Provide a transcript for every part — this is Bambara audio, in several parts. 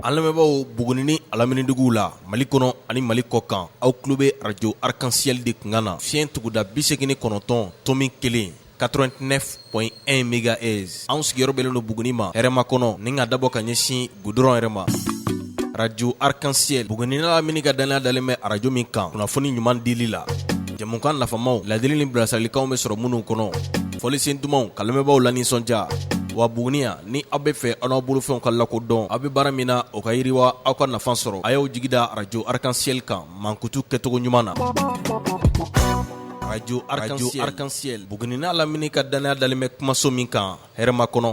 An lamɛnbaaw Buguni ni a laminiduguw la Mali kɔnɔ ani Mali kɔ kan aw tulo bɛ arajo Arc-en-Ciel de kunkan na fiɲɛ tuguda 89 tomi 1 89.1 mégahertz anw sigiyɔrɔ bɛnnen don Buguni ma hɛrɛma kɔnɔ ni ka dabɔ ka ɲɛsin goudron yɛrɛ ma arajo Arc-en-Ciel Buguni n'a lamini ka danaya dalen bɛ arajo min kan kunnafoni ɲuman dili la jɛmukan nafamaw ladili ni bilasiralikanw bɛ sɔrɔ minnu kɔnɔ fɔlisen dumanw ka lamɛnbaaw lanisɔndiya wa Buguni yan ni aw bɛ fɛ aw n'aw bolofɛnw ka lakodɔn aw bɛ baara min na o ka yiriwa aw ka nafa sɔrɔ a y'aw jigi da arajo Arc-en-Ciel kan mankutu kɛcogo ɲuman na arajo Arc-en-Ciel Buguni n'a lamini ka danaya dalen bɛ kumaso min kan hɛrɛma kɔnɔ.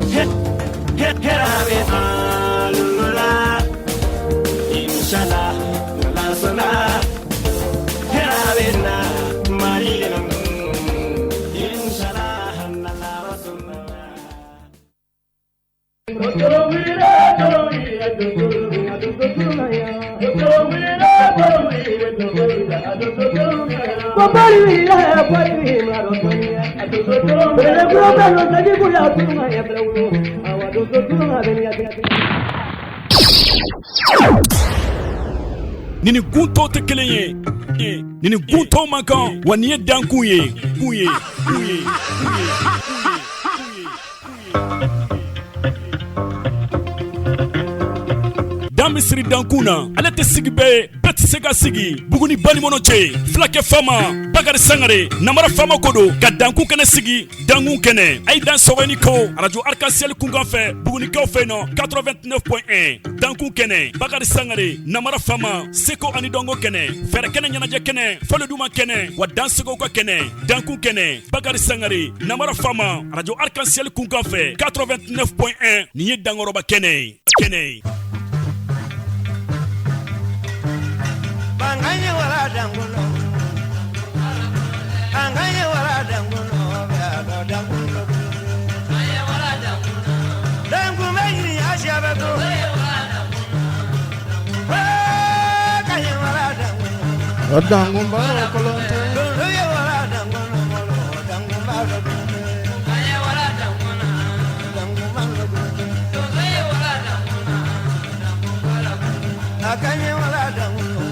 Nin ni gun tɔw tɛ kelen ye nin ni gun tɔw man kan wa nin ye dankun ye kun ye kun ye Dan bɛ siri dankun na ale tɛ sigi bɛɛ ye bɛɛ tɛ se ka sigi Buguni banikɔnɔ cɛ fulakɛ faama Bakari Sangare namara faama ko don ka dankun kɛnɛ sigi dankun kɛnɛ a ye dan sɔgɔ ni ko arajo Arc-en-Ciel kunkan fɛ Bugunikaw fɛ nɔ 89.1 dankun kɛnɛ Bakari Sangare namara faama seko ani dɔnko kɛnɛ fɛɛrɛ kɛnɛ ɲɛnajɛ kɛnɛ fɔli duman kɛnɛ wa dansegow ka kɛnɛ dankun kɛnɛ Bakari Sangare namara faama arajo Arc-en-Ciel kunkan fɛ 89.1 nin ye dankɔrɔba kɛnɛ ye kɛnɛ ye.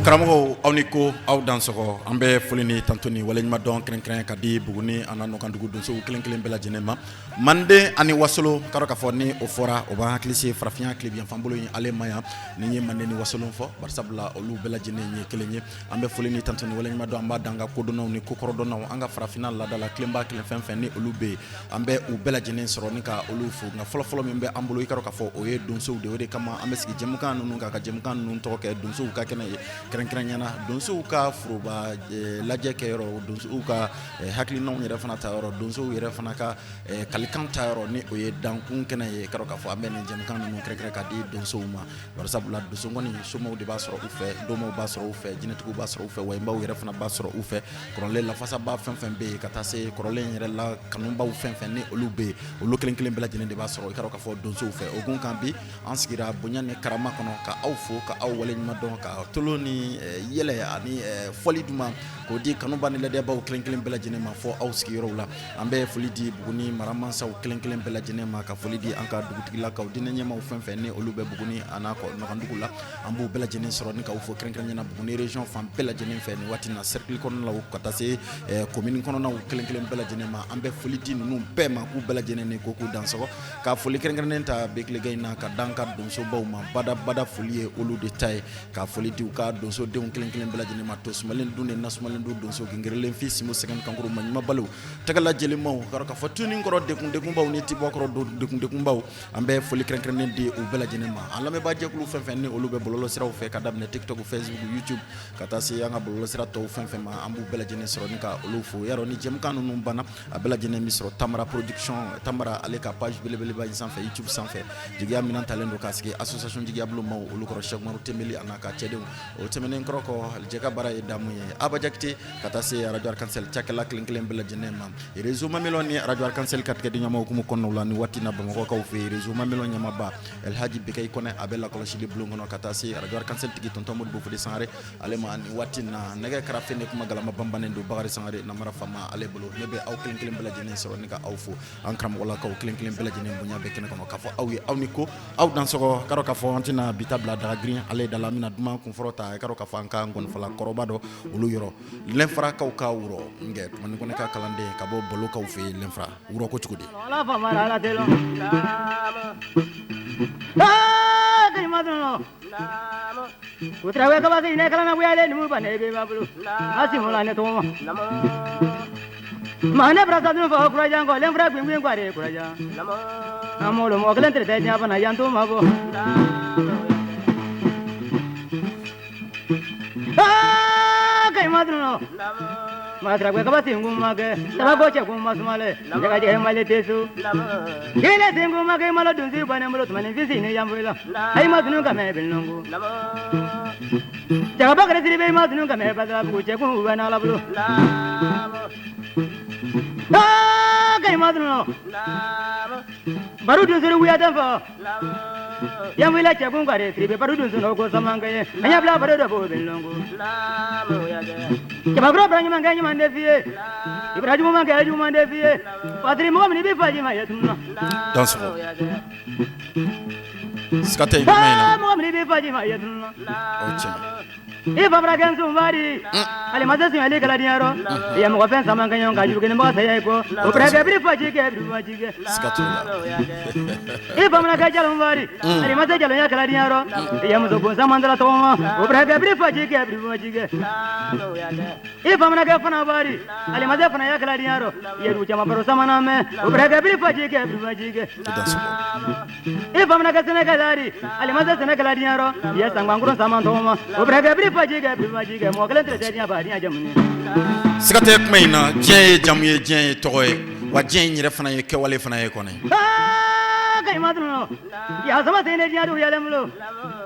Karamɔgɔw aw ni ko aw dansɔgɔ an bɛ foli ni tanto ni waleɲumandɔn kɛrɛnkɛrɛn ka di Buguni a n'a nɔkandugu donsow kelen kelen bɛɛ lajɛlen ma Manden ani Wasolo ka k'a fɔ ni o fɔra o b'an hakili se farafinya tilebinyanfan bolo in ale ma yan ni ye Manden ni Wasolo fɔ barisabula olu bɛɛ lajɛlen ye kelen ye an bɛ foli ni tanto ni waleɲumandɔn an b'a d'an ka kodɔnnaw ni kokɔrɔdɔnnaw an ka farafinna laadala tilenba kelen fɛn fɛn ni olu bɛ yen an bɛ u bɛɛ lajɛlen sɔrɔ ni ka olu fo nka fɔlɔfɔlɔ min bɛ an bolo i ka k'a fɔ o ye donsow de o de kama an bɛ sigi jɛmukan ninnu kan ka jɛmukan ninnu tɔgɔ kɛ donsow ka kɛnɛ ye kɛrɛnkɛrɛnya na donsow ka foroba lajɛ kɛyɔrɔ donsow ka hakilinaw yɛrɛ fana ta yɔrɔ donsow yɛrɛ fana ka kalikan ta yɔrɔ ni o ye dankun kɛnɛ ye ka k'a fɔ an bɛ nin jɛmukan ninnu kɛrɛnkɛrɛn ka di donsow ma barisabula donso kɔni somaw de b'a sɔrɔ u fɛ domaw b'a sɔrɔ u fɛ jinɛtigiw b'a sɔrɔ u fɛ wayibaw yɛrɛ fana b'a sɔrɔ u fɛ kɔrɔlen lafasaba fɛn fɛn bɛ yen ka taa se kɔrɔlen yɛrɛ la kanubaw fɛn fɛn ni olu bɛ yen olu kelen kelen bɛɛ lajɛlen de b'a sɔrɔ i ka k'a fɔ donsow fɛ o kun kan bi an sigira bonya ni karama kɔnɔ ka aw fo ka aw waleɲuman dɔn ka tolo ni yɛlɛ ani fɔli duman k'o di kanuba ni ladiyabaaw kelen kelen bɛɛ lajɛlen ma fɔ aw sigiyɔrɔw la an bɛ foli di Buguni maramansaw kelen kelen bɛɛ lajɛlen ma ka foli di an ka dugutigilakaw diinɛ ɲɛmaaw fɛn fɛn ni olu bɛ Buguni a n'a nɔkandugu la an b'u bɛɛ lajɛlen sɔrɔ ni k'aw fo kɛrɛnkɛrɛnya na Buguni région fan bɛɛ lajɛlen fɛ nin waati na cercle kɔnɔnaw ka taa se commune kɔnɔnaw kelen kelen bɛɛ lajɛlen ma an bɛ foli di ninnu bɛɛ ma k'u bɛɛ lajɛlen ni ko k'u dansɔgɔ ka foli kɛrɛnkɛrɛnnen ta bi tilegan in na ka d'an ka donsobaw ma badabada foli ye olu de ta ye ka foli di u ka donsodenw kelen kelen bɛɛ lajɛlen ma to sumalen dun ni nasumalen dun donso gingirilen fi simo sɛgɛn kankuru maɲumanbaliw tɛgɛla jelimaw ka k'a fɔ tunin kɔrɔ dekun dekunbaw ni tibɔ kɔrɔ dekun dekunbaw an bɛ foli kɛrɛnkɛrɛnnen di u bɛɛ lajɛlen ma an lamɛnbaajɛkulu fɛn fɛn ni olu bɛ bɔlɔlɔ siraw fɛ ka daminɛ TikTok Facebook YouTube ka taa se an ka bɔlɔlɔ sira tɔw fɛn fɛn ma an b'u bɛɛ lajɛlen sɔrɔ ni ka olu fo yarɔ ni jɛmukan ninnu banna a bɛɛ lajɛlen bɛ sɔrɔ Tamara production Tamara ale ka page belebeleba in sanfɛ YouTube sanfɛ jigiya minɛn talen don k'a sigi association jigiya bolo maaw olu kɔrɔ Cheikh Umaru Tembeli a n'a ka cɛdenw o tɛmɛnen Tɛmɛnen kɔrɔ kɔ, jɛ ka baara ye damu ye. Aba Jakite ka taa se Radio Arc-en-Ciel cakɛla kelen kelen bɛɛ lajɛlen ma. Réseau Mamelon ni Radio Arc-en-Ciel ka tigɛdiɲɔgɔnma hukumu kɔnɔnaw la, ni waati na Bamakɔkaw fɛ yen, Réseau Mamelon ɲɛmaaba El Hadji Bekayi Kɔnɛ, a bɛ lakɔlɔsili bulon kɔnɔ, ka taa se Radio Arc-en-Ciel tigi tonton Modibo Fode Sangare ale ma ni waati na. Nɛgɛ karafe ni kuma galama banbannen don Bakari Sangare namara faama ale bolo. Ne bɛ aw kelen kelen bɛɛ lajɛlen sɔrɔ ni ka aw fo, an karamɔgɔlakaw kelen kelen bɛɛ lajɛlen bonya bɛ kɛnɛ kɔnɔ, k'a fɔ aw ye aw ni ko aw dansɔgɔ. K'a dɔn k'a fɔ an tɛna bi ta bila daga girin ale da la, an bɛna duman kunfɔlɔ ta. I k'a dɔn k'a fɔ an ka ngɔnifɔla kɔrɔba dɔ olu yɔrɔ, Lɛnfarakaw ka wurɔ nkɛ Tumani Kɔnɛ ka kalanden ka bɔ Balokaw fɛ yen. Lɛnfara wurɔ ko cogo di? Ma ne bara dun fɔ kurajan kɔ lenfura gwingwin kware kurajan amolo mɔgɔ kelen tɛ diɲɛ fana yan to ma bɔ kai ma dun ma tara kaba singun ma kɛ saba ko cɛ kun ma sumale jaga jɛ male tɛ su kelen singun ma kɛ malo dunsi bannen bolo tumani fisi ni yanfoyila ayi ma dun ka mɛ bilongo jagaba kɛrɛ siribe ma dun ka mɛ badalabugu cɛ kun bɛ n'ala bolo kai ma dun baro dun siri wuya tɛ fɔ yanfoyila cɛ kun kare siribe baro dun sɔnɔ ko samankɛ ye a ɲɛ bila baro dɔ b'o bilongo cɛbakɔrɔ bara ɲuman kɛ ɲuman tɛ f'i ye ibara juguman kɛ juguman tɛ f'i ye fatiri mɔgɔ min i bɛ faji ma ye tununa Dansɔgɔ, siga tɛ kuma in na. Mɔgɔ min i bɛ faji ma ye tununa. O tiɲɛ. I fa bara kɛ nsunfari alimase sunyali kala diɲɛrɔ i ye mɔgɔ fɛn sama kɛ ɲɔgɔn kan jurukelenbaga saya i kɔ o bɛrɛ kɛ biri faji kɛ biri faji kɛ. Siga t'o la. I fa mana kɛ jalonfari alimase jalonya kala diɲɛrɔ i ye muso bon samantala tɔgɔma o bɛrɛ kɛ biri faji kɛ biri faji kɛ. I fa mana kɛ fana bari alimase fana ya kala diɲɛrɔ i ye dugu caman baro samana mɛn o bɛrɛ kɛ biri faji kɛ biri faji kɛ. I dansɔgɔ. I fa mana kɛ sɛnɛkɛlari alimase sɛnɛkɛla diɲɛrɔ i ye sangbankuru saman tɔgɔma o bɛrɛ kɛ biri faji kɛ biri faji kɛ mɔgɔ kelen tɛ diɲɛ ba diɲɛ jamu ye. Siga tɛ kuma in na. Diɲɛ ye jamu ye, diɲɛ ye tɔgɔ ye, wa diɲɛ in yɛrɛ fana ye kɛwale fana ye kɔnɛ. Kai ma dun ya sama sene diɲɛ du yɛlɛ bolo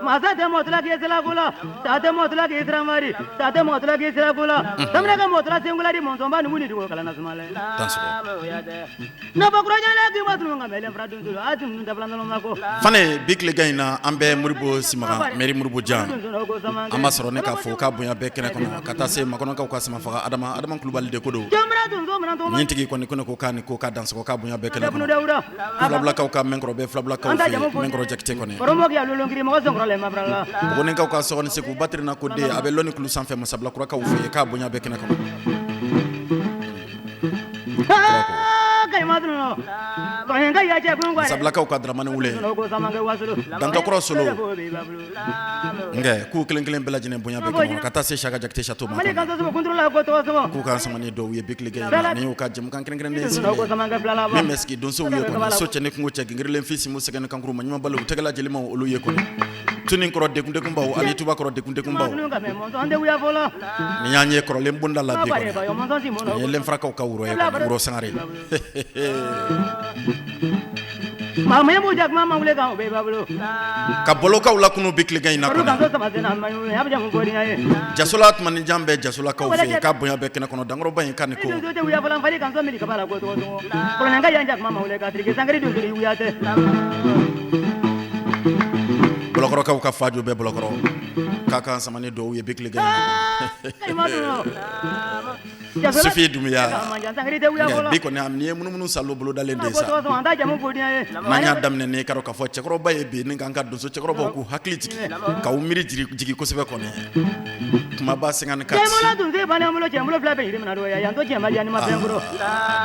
masa tɛ mɔtila k'i sira ko la sa tɛ mɔtila k'i sira mari sa tɛ mɔtila k'i sira ko la samina ka mɔtila senkula di mɔnsɔnba numu ni dugu kalanna sumale Dansɔgɔ. Na fɔ kurajɛla k'i ma dun ka mɛlɛ fara dun a tun tɛ filan ma ko Fane, bi tilegan in na, an bɛ Moribo Simaga, mairie Moribo Jan, an b'a sɔrɔ ne k'a fɔ k'a bonya bɛɛ kɛnɛ kɔnɔ, ka taa se makɔnɔkaw ka sama faga Adama Adama Kulubali de ko don. Jamana dun so mana Nin tigi kɔni ko ne ko k'a ni ko k'a dansɔgɔ, k'a bonya bɛɛ kɛnɛ kunu kɔnɔ. dawuda. Filabilakaw ka mɛnkɔrɔ bɛ filabilakaw fɛ yen, mɛnkɔrɔ Jakite kɔnɛ. Kɔrɔmɔ k'i lolonkiri mɔgɔ sɔnkɔrɔ lɛ mafara la. Bugunikaw ka sɔgɔni segu batirina ko den a bɛ lɔni kulu sanfɛ masabilakurakaw fɛ yen, k'a bonya bɛɛ kɛnɛ kɔnɔ. Kai ma dun kɔɲɛ ya cɛ kun Masabilakaw ka Dramani wule. Ko samankɛ wasolo. Dantɔkɔrɔ solo nkɛ k'u kelen kelen bɛɛ lajɛlen bonya bɛɛ kɛnɛ kɔnɔ, ka taa se Saka Jakite Chateau ma Mali kɔnɔ. kan sɔsɔ kunturu la ko tɔgɔ sɔgɔ. K'u ka samani dɔw ye bi tilegan in na, nin y'u ka jɛmukan kɛrɛnkɛrɛnnen Ko sigilen samankɛ fila la min bɛ sigi donsow ye kɔni, so cɛ ni kungo cɛ gingirilen fi simu sɛgɛn ni kankuru ma ɲuman balo u tɛgɛla jelimaw olu ye kɔni, tuni kɔrɔ degun degunbaw ani tuba kɔrɔ degun degunbaw. Mɔnsɔn tɛ wuya fɔlɔ. Nin y'an ye kɔrɔlen bonda la bi kɔni. Mɔnsɔn si Nin ye Lɛnfarakaw ka wuro ye kɔni, wuro Sangare. Maa ma b'u jakuma ma wuli kan o bɛɛ b'a bolo. Ka bɔlɔkaw lakunu bi tilegan in na Olu kan kɔni. so sama sen na ma ɲu a bɛ jamu fɔ diɲɛ ye. Jasola tuma ni jan bɛ jasolakaw fɛ yen, k'a bonya bɛɛ kɛnɛ kɔnɔ, dankɔrɔba in ka nin Ni ko. donso tɛ wuya fɔlɔ n fali kan so mili kaba la ko tɔgɔ tɔgɔ. Kɔlɔnka yan jakuma ma wuli ka tiriki sankari donso i wuya tɛ. Bɔlɔkɔrɔkaw ka faju bɛ bɔlɔkɔrɔ, k'a kan samani dɔw ye bi tilegan in na. Kai ma dun. Sufi Dunbiya. Sankari tɛ wuya Nkɛ fɔlɔ. bi kɔni nin ye munumunu salo bolodalen de ye Ko sa. tɔgɔ sɔgɔ an t'a jamu fɔ diɲɛ ye. N'an y'a daminɛ ni k'a dɔn k'a fɔ cɛkɔrɔba ye bi ni k'an ka donso cɛkɔrɔbaw k'u hakili jigin k'aw miiri jigin kosɛbɛ kɔni, kumaba 54. Cɛmɔla dun se bannen bolo cɛ bolo fila bɛ yiri minɛ dɔ yan to cɛ ma diya ni ma fɛn kɔrɔ.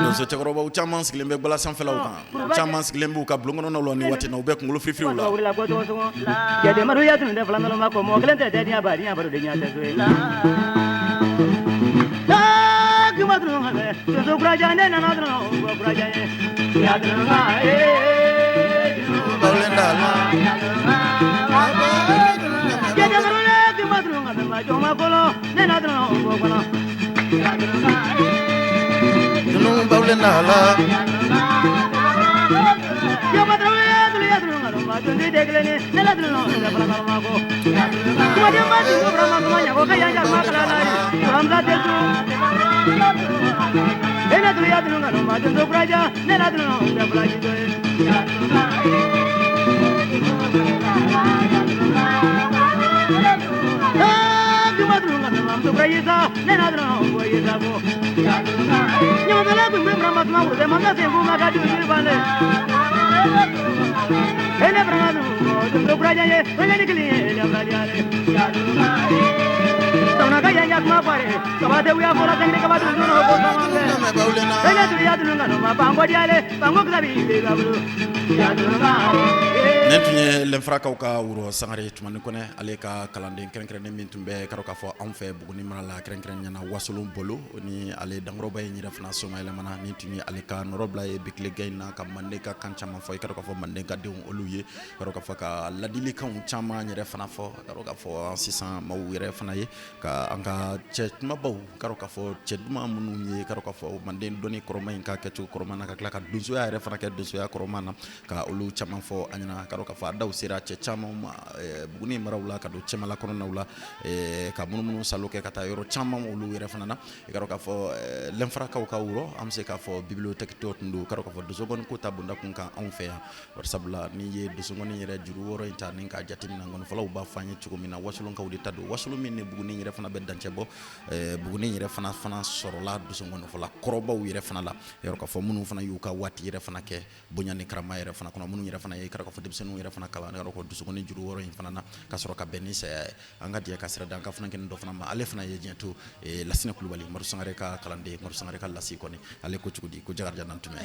Donso cɛkɔrɔbaw caman sigilen bɛ gbala sanfɛlaw kan, u caman sigilen b'u ka bulon kɔnɔnaw la ni waati in na, u bɛ kunkolo firifiriw la. Wulila ko tɔgɔ sɔgɔ. Jɛdenmaru ya tun tɛ filan ma ko mɔgɔ kelen tɛ tɛ diɲɛ ba diɲɛ baro de ɲɛ tɛ so ye. Aa k'i ma dun ka mɛn donso kurajan ne nana dɔrɔn o bɔ kurajan ye. Ya dun ka ee. Jɛdenmaru le k'i ma dun ka mɛn ma jɔn ma kɔlɔ ne nana dɔrɔn o bɔ kɔnɔ. Ninnu bawulen na la. Jɔnma dɔrɔn ya dun ya dun ka ma Nin tun ye Lɛnfarakaw ka Wuro Sangare Tumani Kɔnɛ, ale ka kalanden kɛrɛnkɛrɛnnen min tun bɛ k'a dɔn k'a fɔ anw fɛ Buguni mara la, kɛrɛnkɛrɛnnenya la Wasolon Bolo, ni ale dankɔrɔba in yɛrɛ fana somayɛlɛmana. Nin tun ye ale ka nɔrɔbila ye bi tilegan in na, ka Manden ka kan caman fɔ, i k'a dɔn k'a fɔ Manden ka denw olu ye, i k'a dɔn k'a fɔ ka ladilikanw caman yɛrɛ fana fɔ, i k'a dɔn k'a fɔ sisan maaw yɛrɛ fana ye ka an ka cɛ kumabaw, k'a dɔn k'a fɔ cɛ duman minnu ye, k'a dɔn k'a fɔ Manden dɔnni kɔrɔma in ka kɛcogo kɔrɔma na, ka tila ka donsoya yɛrɛ fana kɛ donsoya kɔrɔma na, ka olu caman fɔ an ɲɛna. K'a dɔn k'a fɔ a daw sera cɛ caman ma Buguni maraw la, ka don Cɛmala kɔnɔnaw la, ka munumunu salo kɛ ka taa yɔrɔ caman olu yɛrɛ fana na. I k'a dɔn k'a fɔ Lɛnfarakaw ka Wuro, an bɛ se k'a fɔ bibliothèque tɔ tun don, k'a dɔn k'a fɔ donsokɔni ko ta bonda kun kan anw fɛ yan. Bari sabula n'i ye donsokɔni yɛrɛ juru wɔɔrɔ in ta ni k'a jateminɛ, nkɔnifɔlaw b'a fɔ an ye cogo min na, Wasolonkaw de ta don. Wasolon min ni Buguni yɛrɛ fana bɛ dancɛ bɔ, Buguni yɛrɛ fana sɔrɔla donsokɔnifɔla kɔrɔbaw yɛrɛ fana la, yɔrɔ k'a fɔ minnu fana y'u ka waati yɛrɛ fana kɛ bonya ni karama yɛrɛ fana kɔnɔ, minnu yɛrɛ fana ye k'a dɔn k'a fɔ denmisɛnninw yɛrɛ fana kalan yɔrɔ ko donsokɔni juru wɔɔrɔ in fana na, ka sɔrɔ ka bɛn ni saya ye. An ka jɛ ka sira da an ka funankɛnin dɔ fana ma, ale fana ye diɲɛ to, Lasinɛ Kulubali, Madu Sangare ka kalanden, Madu Sangare ka lasi kɔni. Ale ko cogo di ko Jakarija Nantumɛ?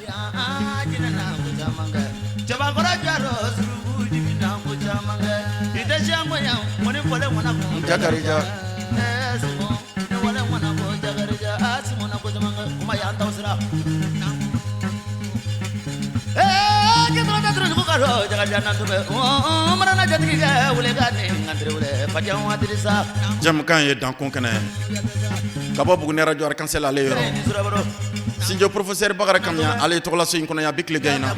Jakarija Jamukan ye dankun kɛnɛ ka bɔ Buguni radio Arc-en-Ciel, ale yɔrɔ Sinjo professeur Bakari Kamiya, ale ye tɔgɔlaso in kɔnɔ yan bi tilegan in na.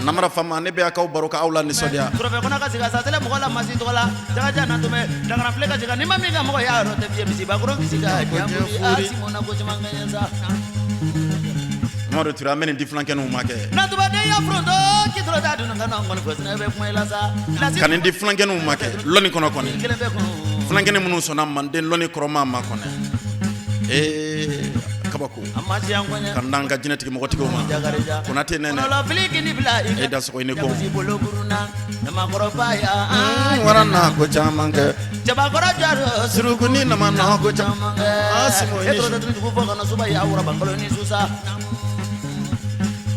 Namara Fama, ne bɛ k'aw baro k'aw la nisɔndiya. Mamadu Ture, an bɛ nin di funankɛninw ma kɛ, ka nin di funankɛninw ma kɛ lɔnni kɔnɔ kɔni, funankɛnin minnu sɔnna Manden lɔnni kɔrɔma ma kɔnɛ. Ee kabako, ka n'an ka jinɛtigi mɔgɔtigiw ma. Konate nɛnɛ, e da sɔgɔ i ni ko wara na ko caman kɛ. Surukuni nama na ko caman kɛ.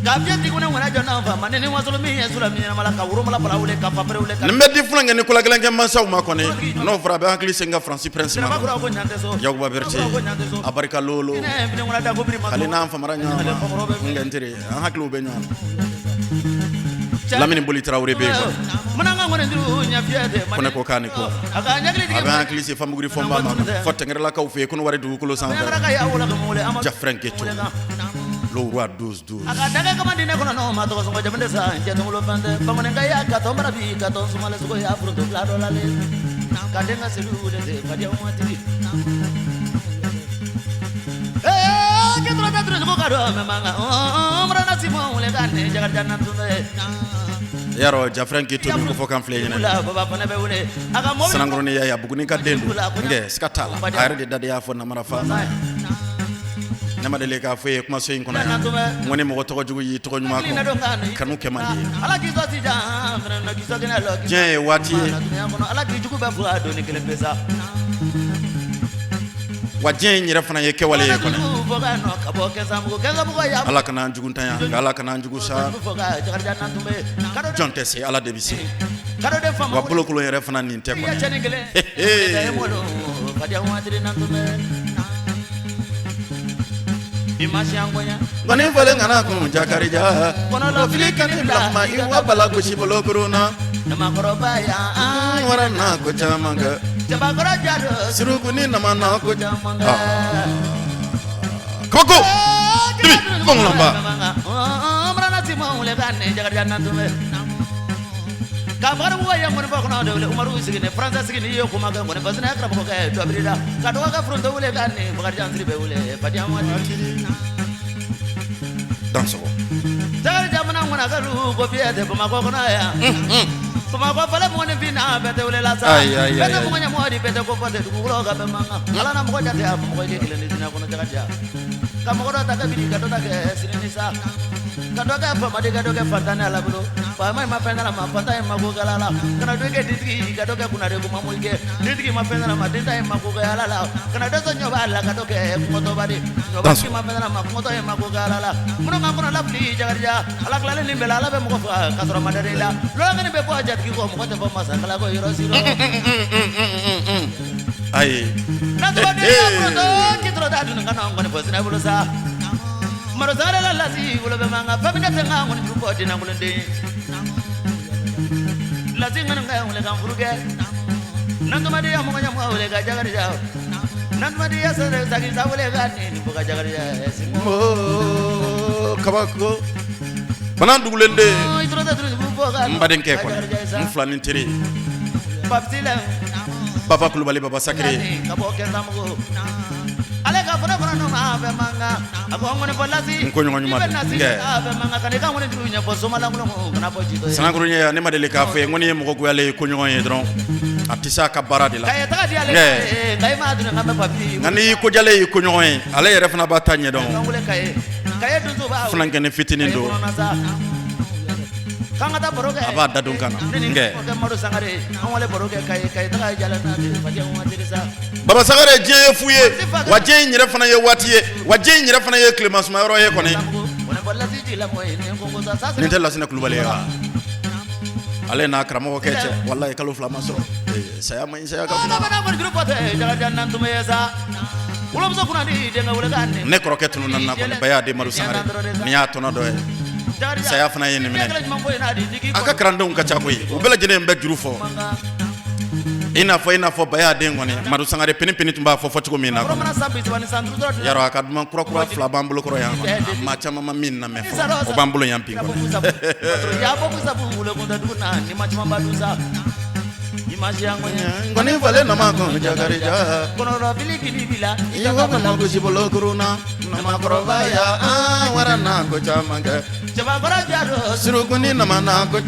Nin bɛ di funankɛnin kolagɛlɛnkɛ mansaw ma kɔni. N'o fɔra, a bɛ hakili sen ka Faransi prince ma, Yakuba Berete, a barika lolo, ale n'an famara ɲɔgɔn ma. N teri, an hakiliw bɛ ɲɔgɔn na. Lamini Boli Tarawele bɛ yen kɔni, ko k'a ni ko a bɛ hakili se Famuguri Fɔnba ma, fɔ Tɛngɛrɛlakaw fɛ yen, Kɔnɔwari dugukolo sanfɛ. Jafrɛn Keto, le roi 12 12. A ka dagɛ kama di ne kɔnɔ n'o ma tɔgɔ sɔngɔ jamu de sa cɛ tɔngolo fɛn tɛ bamanan ya ka tɔn bara bi ka tɔn sumale sogo ya furu fila dɔ la le ka den ka selu de se ka diya matigi ee ke tora da sogo ka do mɛ mankan mara na simon wele ka ne Jakarija na tun bɛ. Yarɔ, Jafrɛn Keto min ko fɔ kan filɛ ɲɛna. Baba fana bɛ wele a ka mobili. Sanankɔrɔni yaya, Buguni ka den don nkɛ, siga t'a la, a yɛrɛ de da de y'a fɔ namara fa. Ne ma deli k'a fɔ ye kumaso in kɔnɔ yan, n ko ni mɔgɔ tɔgɔ jugu y'i tɔgɔ ɲuman kɔ, kanu kɛ man di ye. Ala k'i sɔn sijan fana na k'i sɔn kɛnɛ lɔ. Diɲɛ ye waati ye. Ala k'i jugu bɛɛ fura doni kelen pe sa. Wa diɲɛ in yɛrɛ fana ye kɛwale ye kɔnɛ. Ala kana an jugu tanya, nka Ala kana an jugu sa. Jɔn tɛ se, Ala de bɛ se. Wa bolokolon yɛrɛ fana nin tɛ kɔnɛ. Nkɔni fɔlen kana kun Jakarija, fili ka ni bila kuma i wa bala gosi bolokurun na. Wara na ko caman kɛ. Surukuni nama na ko caman kɛ. Kabako dibi kɔngɔlɔnba. Ka Bakaribugu ye ŋɔnifɔ kɔnɔ de wele Umaru sigi ni Faransa sigi ni ye kuma kɛ ŋɔni fasina karamɔgɔkɛ dɔbiri la ka dɔgɔkɛ foronto wele ka ni Bakarijan Sidibe wele fadenya waati Dansɔgɔ. Jakarija mana ŋɔnakalu ko fiyɛ tɛ Bamakɔ kɔnɔ yan Bamakɔ fɔlɔ mɔgɔninfin na bɛɛ tɛ wele la sa Ayi, ayi, bɛɛ tɛ ayi. mɔgɔ ɲɛmɔgɔ di bɛɛ tɛ ko fɔ tɛ dugukolo kan bɛɛ man kan Ala na mɔgɔ jate a mɔgɔ i kelen ni diɲɛ kɔnɔ Jakarija ka mɔgɔ dɔ ta kɛ bi ka dɔ ta kɛ sini ni sa ka dɔ kɛ faama ka dɔ kɛ fantan ni Ala bolo faama in ma fɛn ma fantan in ma ko kɛ ala la kana dɔ kɛ dentigi ka dɔ kɛ kunnade kuma mo kɛ dentigi ma fɛn ma dentan in ma ko kɛ ala la kana dɔ sɔn ɲɔba la ka dɔ kɛ kɔngɔtɔba de ɲɔbatigi ma fɛn ma kɔngɔtɔ in ma ko kɛ ala la minnu ka kɔnɔ lafili Jakarija ala tilalen nin bɛɛ la ala bɛ mɔgɔ faga ka sɔrɔ ma da i la lɔlɔkɛni bɛ bɔ jatigi kɔ mɔgɔ tɛ fɔ masakala kɔ yɔrɔ si rɔ Ayi. Natɔgɔden kitɔrɔ ta dun ka na nkɔni fɔ sinɛ bolo sa Maro Sangare la lasi wolo bɛ man kan fɛn min tɛ n ka nkɔni juru bɔ dennankolonden lasi ŋani ka wele kan furu kɛ nantumadiya mɔgɔ ɲɛmɔgɔ wele ka Jakarija nantumadiya sɛnɛ sagi sa wele ka nin fɔ ka Jakarija sinbo Oh, kabako. Bana dugulen den. N badenkɛ kɔni. N filanin teri. Papiti la Baba Kulubali Baba Sakire. ka bɔ Kɛnsamugu ale ka fɔ ne kɔnɔ n'o ma fɛn man kan a ko n kɔni fɔ lasi N ko ɲɔgɔn ɲuman i bɛ nasi Nkɛ. a fɛn man kan ka n'i ka ŋɔni juru ɲɛfɔ somalankolon kana bɔ jitɔ ye Sanankuruɲɛ ne ma deli k'a fɔ ye n ko n'i ye mɔgɔ goyalen ye ko ɲɔgɔn ye dɔrɔn a tɛ se a ka baara de la. ka ye taga di ale Nkɛ. nka i m'a dun nka bɛ papi Nka n'i y'i kojalen y'i ko ɲɔgɔn ye ale yɛrɛ fana b'a ta ɲɛdɔn. kan wele kaye kaye dunso b'a Funankɛnin fitinin don. k'an ka taa baro kɛ A b'a da don kan na. ne ni Nkɛ. kɔrɔkɛ Madu Sangare an wale baro kɛ kaye kaye taga jala na fajɛ waati sa Baba Sangare diɲɛ ye fu ye wa diɲɛ in yɛrɛ fana ye waati ye wa diɲɛ in yɛrɛ fana ye tilema sumayɔrɔ ye kɔni. Nin tɛ Lasinɛ Kulubali ye wa? Ale n'a karamɔgɔ kɛ cɛ walayi kalo 2 ma sɔrɔ. Ee, saya ma ɲi saya ka kunna. Ne kɔrɔkɛ tununna n na kɔni Baya den Madu Sangare nin y'a tɔnɔ dɔ ye. Saya fana ye nin minɛ. A ka kalandenw ka ca koyi u bɛɛ lajɛlen bɛ juru fɔ. I n'a fɔ Baya den kɔni Madu Sangare pini pini tun b'a fɔ fɔ cogo min na kɔni. Yarɔ a ka duman kura kura 2 b'an bolo kɔrɔ yan kɔni. Maa caman ma min lamɛn fɔlɔ o b'an bolo yan bi kɔni. Nkɔni falen nama kɔn Jakarija. I ko kana gosi bolo kurun na namakɔrɔba ya an wara na ko caman kɛ. Surukuni nama na ko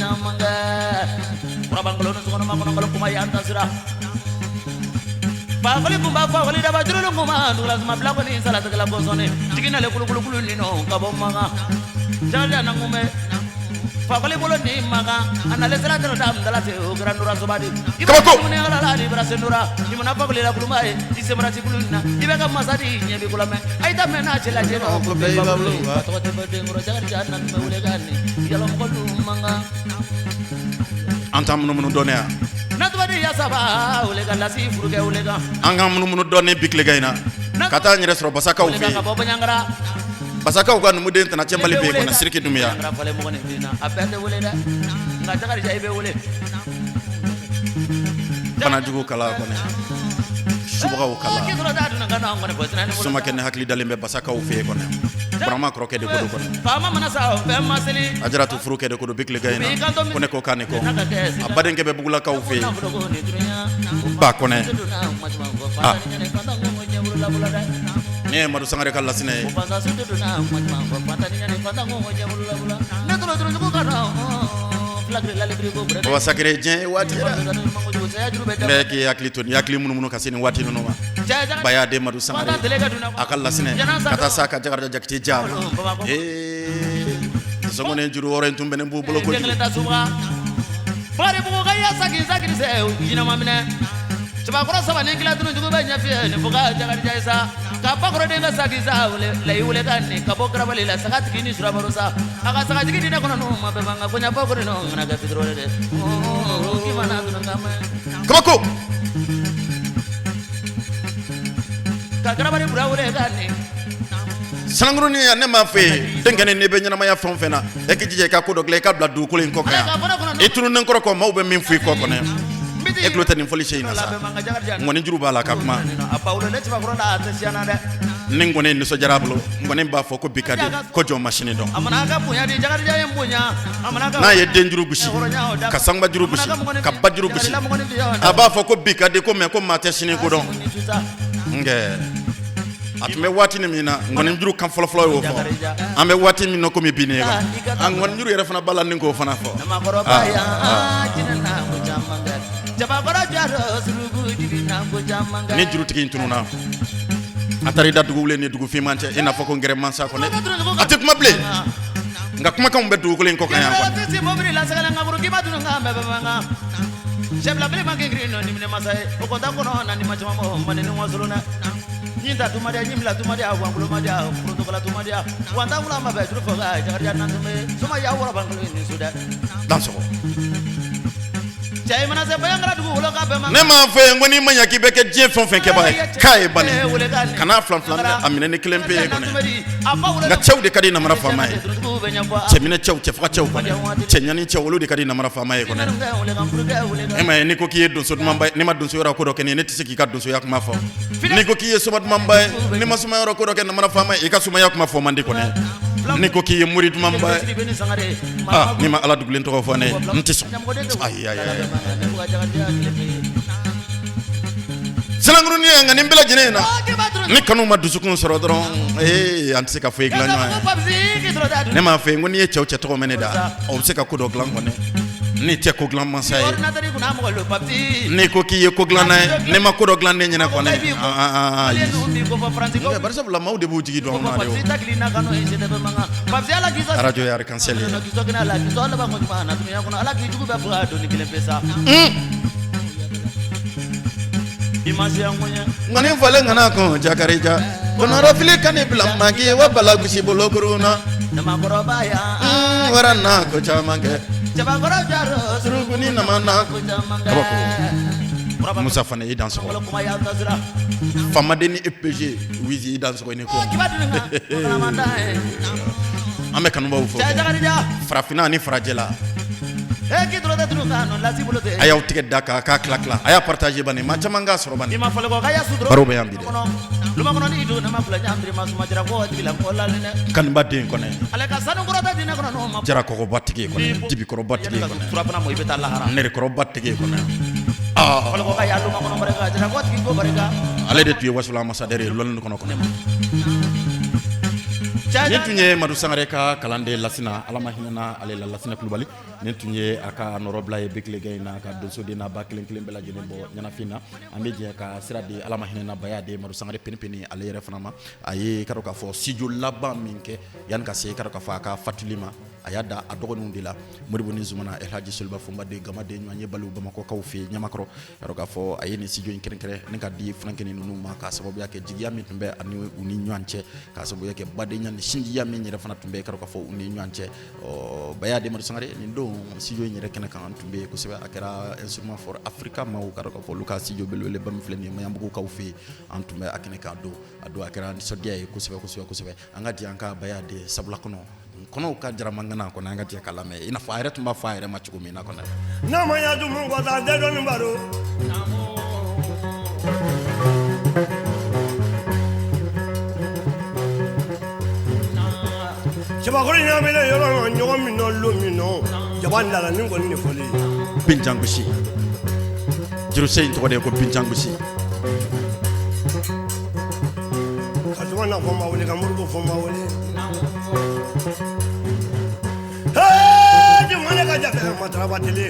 Fakoli kunba fakoli daba jurulu kuma dugula suma bila kɔni salatigɛla bɔsɔnni jigin nale kulukulukulu nino ka bɔ makan Jakarija nangunbɛ fakoli bolo ni makan a nale sira tɛrɛ da mudala ten o kɛra nura soba de i bɛ Kabako. dumuni ala la ni bara sendora i mana fakoli la kuluma ye i senbara ci kulu in na i bɛ ka masa di ɲɛ bi kula mɛ a yi ta mɛn n'a cɛ la cɛ Ko bɛɛ i b'a bolo wa. tɔgɔ tɛ bɔ den kɔrɔ Jakarija nangunbɛ wele ka nin yalɔmɔgɔlu mankan An t'an munumunu dɔɔni yan. natubadi yasaba wele ka lasi furukɛ wele kan An k'an munumunu dɔɔni bi tilegan in na. Ka taa n yɛrɛ sɔrɔ Basakaw wele fɛ kan ka yen. bɔ Baɲangara Basakaw ka numuden tana cɛbali bɛ yen kɔni Siriki Dunbiya. Baɲangara falen mɔgɔ nin den na a bɛɛ tɛ wele dɛ nka Jakarija i bɛ wele Banajugu kala kɔni. Subagaw kala. Somakɛ ni hakili dalen bɛ Basakaw fɛ yen kɔni. Burama kɔrɔkɛ de ko don kɔni. Faama mana sa o bɛɛ ma seli Ajaratu furukɛ de ko don bi tilegan in na. Ko ne ko k'a ni kɔ. A badenkɛ bɛ Bugulakaw fɛ yen. Ba Kɔnɛ. Ah. Ne ye Madu Sangare ka lasinɛ ye. Baba Sakire diɲɛ ye waati ye dɛ. N bɛ k'i hakili to nin hakili munumunu ka se nin waati ninnu ma. Baya den Madu Sangare. A ka lasinɛ ka taa s'a ka Jakarija Jakite ja ma. Ee sɔngɔn juru wɔɔrɔ in tun bɛnnen b'u bolo kojugu. Bakaribugu ka ya saki sakiri sɛ jinɛma minɛ cɛbakɔrɔ saba ni kila tunu jugu bɛ ɲɛfiyɛ nin fo ka Jakarija ye sa ka bakɔrɔden ka saki sa wele layi wele ka nin ka bɔ garabali la sagatigi ni surabaro sa a ka sagatigi di ne kɔnɔ n'o ma bɛn man kan ko ɲɛ bakɔrɔ nɔ kana kɛ fitiriwale dɛ k'i mana dunu ka mɛn Kabako. ka garabali bura wele ka nin Sanankurunin yan ne m'a fɔ ye denkɛnin n'i bɛ ɲɛnamaya fɛn o fɛn na e k'i jija i ka ko dɔ dilan i ka bila dugukolo in kɔ kan yan i tununnen kɔrɔ kɔ maaw bɛ min fɔ i kɔ kɔnɔ e tulo tɛ nin fɔli sen in na sa ŋɔni juru b'a la ka kuma a ba wolo ne cɛbakɔrɔ la a tɛ siyan na dɛ Ni nkɔni nisɔndiyara a bolo, nkɔni b'a fɔ ko bi ka di, ko jɔn ma sini dɔn. N'a ye denjuru gosi, ka sanbajuru gosi, ka bajuru gosi, a b'a fɔ ko bi ka di, ko mais ko maa tɛ sini ko dɔn. Nkɛ a tun bɛ waati min na, nkɔnijuru kan fɔlɔfɔlɔ y'o fɔ. An bɛ waati min na komi bi nin ye, an nkɔnijuru yɛrɛ fana b'a la ni k'o fana fɔ. Ni jurutigi in tununna, a taara i da dugu ni dugu finman cɛ, i n'a fɔ ko n gɛrɛ mansa kɔnɔ, a tɛ kuma bilen, nka kumakanw bɛ dugukolo in kɔ kan yan. Dansɔgɔ. Ne m'a fɔ ye ko n'i ma ɲɛ k'i bɛ kɛ diɲɛ fɛn o fɛn kɛbaa ye, k'a ye bani kana filan filan a minɛ ni kelen pe ye kɔni. Nka cɛw de ka di namara faama ye, cɛminɛ cɛw, cɛfaga cɛw kɔni, cɛ ɲani cɛw, olu de ka di namara faama ye kɔni. E ma ye, n'i ko k'i ye donso dumanba ye, n'i ma donso yɔrɔ ko dɔ kɛ ne ye, ne tɛ se k'i ka donsoya kuma fɔ. N'i ko k'i ye soma dumanba ye, n'i ma soma yɔrɔ ko dɔ kɛ namara faama ye, i ka somaya kuma fɔ man di kɔni. N'i ko k'i ye mori dumanba ye, aa, n'i ma Ala dugulen tɔgɔ fɔ ne ye, n tɛ sɔn. Ayi ayi ayi, silankurunin ye. Nka nin bɛɛ lajɛlen na, ni kanu ma dusukun sɔrɔ dɔrɔn, ee, an tɛ se ka foyi dilan ɲɔgɔn ye. Ne m'a fɔ ye ko n'i ye cɛw cɛ tɔgɔ mɛn ne da, o bɛ se ka ko dɔ dilan kɔni. N'i tɛ ko dilan masa ye, n'i ko k'i ye ko dilanna ye, n'i ma ko dɔ dilan ne ɲɛna kɔni, ayi. Bari sabula maaw de b'u jigi don anw na de o. Arajo ye Arc-en-Ciel ye. Ŋɔni fɔlen kana kun Jakarija, kɔnɔrɔfili ka ne bila maki wa bala gosi bolokurun na. Wara na ko caman kɛ. Suruguni nama na kabako. Musa Fane, i dansɔgɔ. Famaden ni EPG Wizi, i dansɔgɔ, i ni ko. An bɛ kanubaw fo farafinna ni farajɛla. A y'aw tigɛ da k'a k'a tila tila, a y'a partager bani, maa caman k'a sɔrɔ bani. Baro bɛ yan bi dɛ. Kanuba den kɔnɛ, jarakɔrɔba tigi kɔnɛ, dibikɔrɔba tigi kɔnɛ, nɛrɛkɔrɔba tigi kɔnɛ, ale de tun ye Wasolo ambassadeur ye lɔnni kɔnɔ kɔnɛ. Nin tun ye Madu Sangare ka kalanden Lasina, Ala ma hinɛna ale la, Lasina Kulubali. Nin tun ye a ka nɔrɔbila ye Bekilegɛ in na, ka donsoden n'a ba kelen kelen bɛɛ lajɛlen bɔ ɲɛnafin na. An bɛ jɛ ka sira di Ala ma hinɛna Baya den Madu Sangare Penipeni, ale yɛrɛ fana ma. A ye ka k'a fɔ studio laban min kɛ yanni ka se ka k'a fɔ a ka fatuli ma, a y'a da a dɔgɔninw de la, Modibo ni Zumana, Elhaji Soliba Fɔnba den, Gama den, ɲɔgɔn ye Baliw Bamakɔkaw fɛ yen Ɲamakɔrɔ. Ka k'a fɔ a ye nin studio in kɛrɛnkɛrɛn ni ka di funankɛnin ninnu ma, k'a sababuya kɛ jigiya min tun bɛ ani u ni ɲɔgɔn cɛ, k'a sababuya kɛ badenya ni sinjiya min yɛrɛ fana tun bɛ ka k'a fɔ u ni ɲɔgɔn cɛ. Ɔ Baya den Madu Sangare, nin don studio in yɛrɛ kɛnɛ kan, an tun bɛ yen kosɛbɛ. A kɛra Instrument for Africa maaw ka k'a fɔ olu ka studio belebeleba min filɛ nin ye Maɲanbugukaw fɛ yen, an tun bɛ a kɛnɛ kan don. A don a kɛra nisɔndiya ye kosɛbɛ kosɛbɛ kosɛbɛ. An ka jɛ an ka Baya den sabula kɔnɔ kɔnɔw ka jaramangana kɔnɔ, an ka jɛ k'a lamɛn i n'a fɔ a yɛrɛ tun b'a fɔ a yɛrɛ ma cogo min na kɔnɔ. N'a ma ɲa dumu kɔ taa tɛ dɔnni baro. Cɛbakɔrɔ ɲaaminen yɔrɔ ma ɲɔgɔn min nɔ lon min nɔ jaba nana ni kɔni de fɔlen. Binjangosi juruse in tɔgɔ de ye ko Binjangosi. Ka Zumana Fɔnba wele, ka Modibo Fɔnba wele. Hee Jumane ka jafe mataraba tele.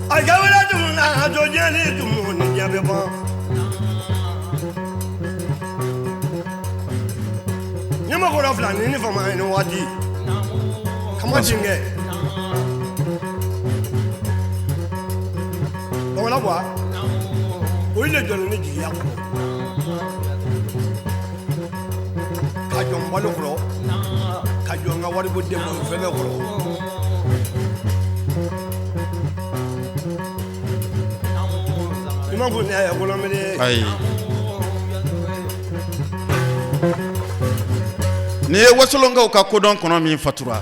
A ka wele dumu na a to diɲɛ ni dumu ni diɲɛ bɛ ban. Ɲamakɔrɔ fila ni ni fama ye nin waati. Kama denkɛ. Bamanan bɔ olu de jɔlen ne jigiya kɔrɔ ka jɔ n balo kɔrɔ, ka jɔ n ka wariko denbaw fɛn bɛɛ kɔrɔ. I ma ko ne ye kɔnɔmele. Ayi, nin ye wasolonkaw ka kodɔn kɔnɔ min fatura.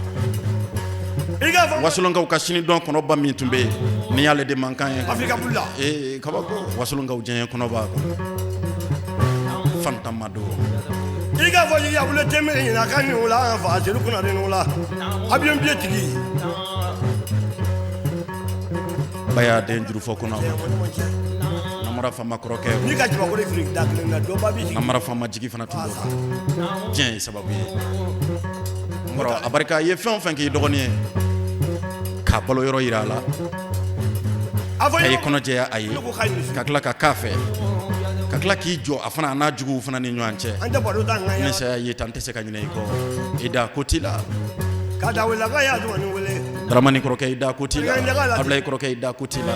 I k'a fɔ Wasolonkaw ka sinidɔn kɔnɔba min tun bɛ yen, nin y'ale de mankan ye. Afirika bula. Ee, kabako, wasolonkaw diɲɛ kɔnɔba kɔnɔ. Fanta Madu. I k'a fɔ jigi a wele tɛmɛ ɲina ka nin la fa sedu kunna nin la avion billet tigi. Baya den jurufɔ kɔnɔ. Namara Fama kɔrɔkɛ. N'i ka jabakoro fili da kelen na dɔ ba b'i sigi. Namara Fama jigi fana tun don. Diɲɛ ye sababu ye. N kɔrɔ a barika i ye fɛn o fɛn k'i dɔgɔnin ye. K'a balo yɔrɔ yira a la. A fɔ A ye kɔnɔ jɛya a ye. Ne ko k'a ye Ka tila ka k'a fɛ. Ka tila k'i jɔ a fana a n'a juguw fana ni ɲɔgɔn cɛ. An tɛ baro ta n ka Ni yan. saya ye tan n tɛ se ka ɲinɛ i kɔ. I da ko t'i la. Ka da wele ka y'a tuma ni wele. Dramani kɔrɔkɛ i da ko t'i la. Ablaye kɔrɔkɛ i da ko t'i la.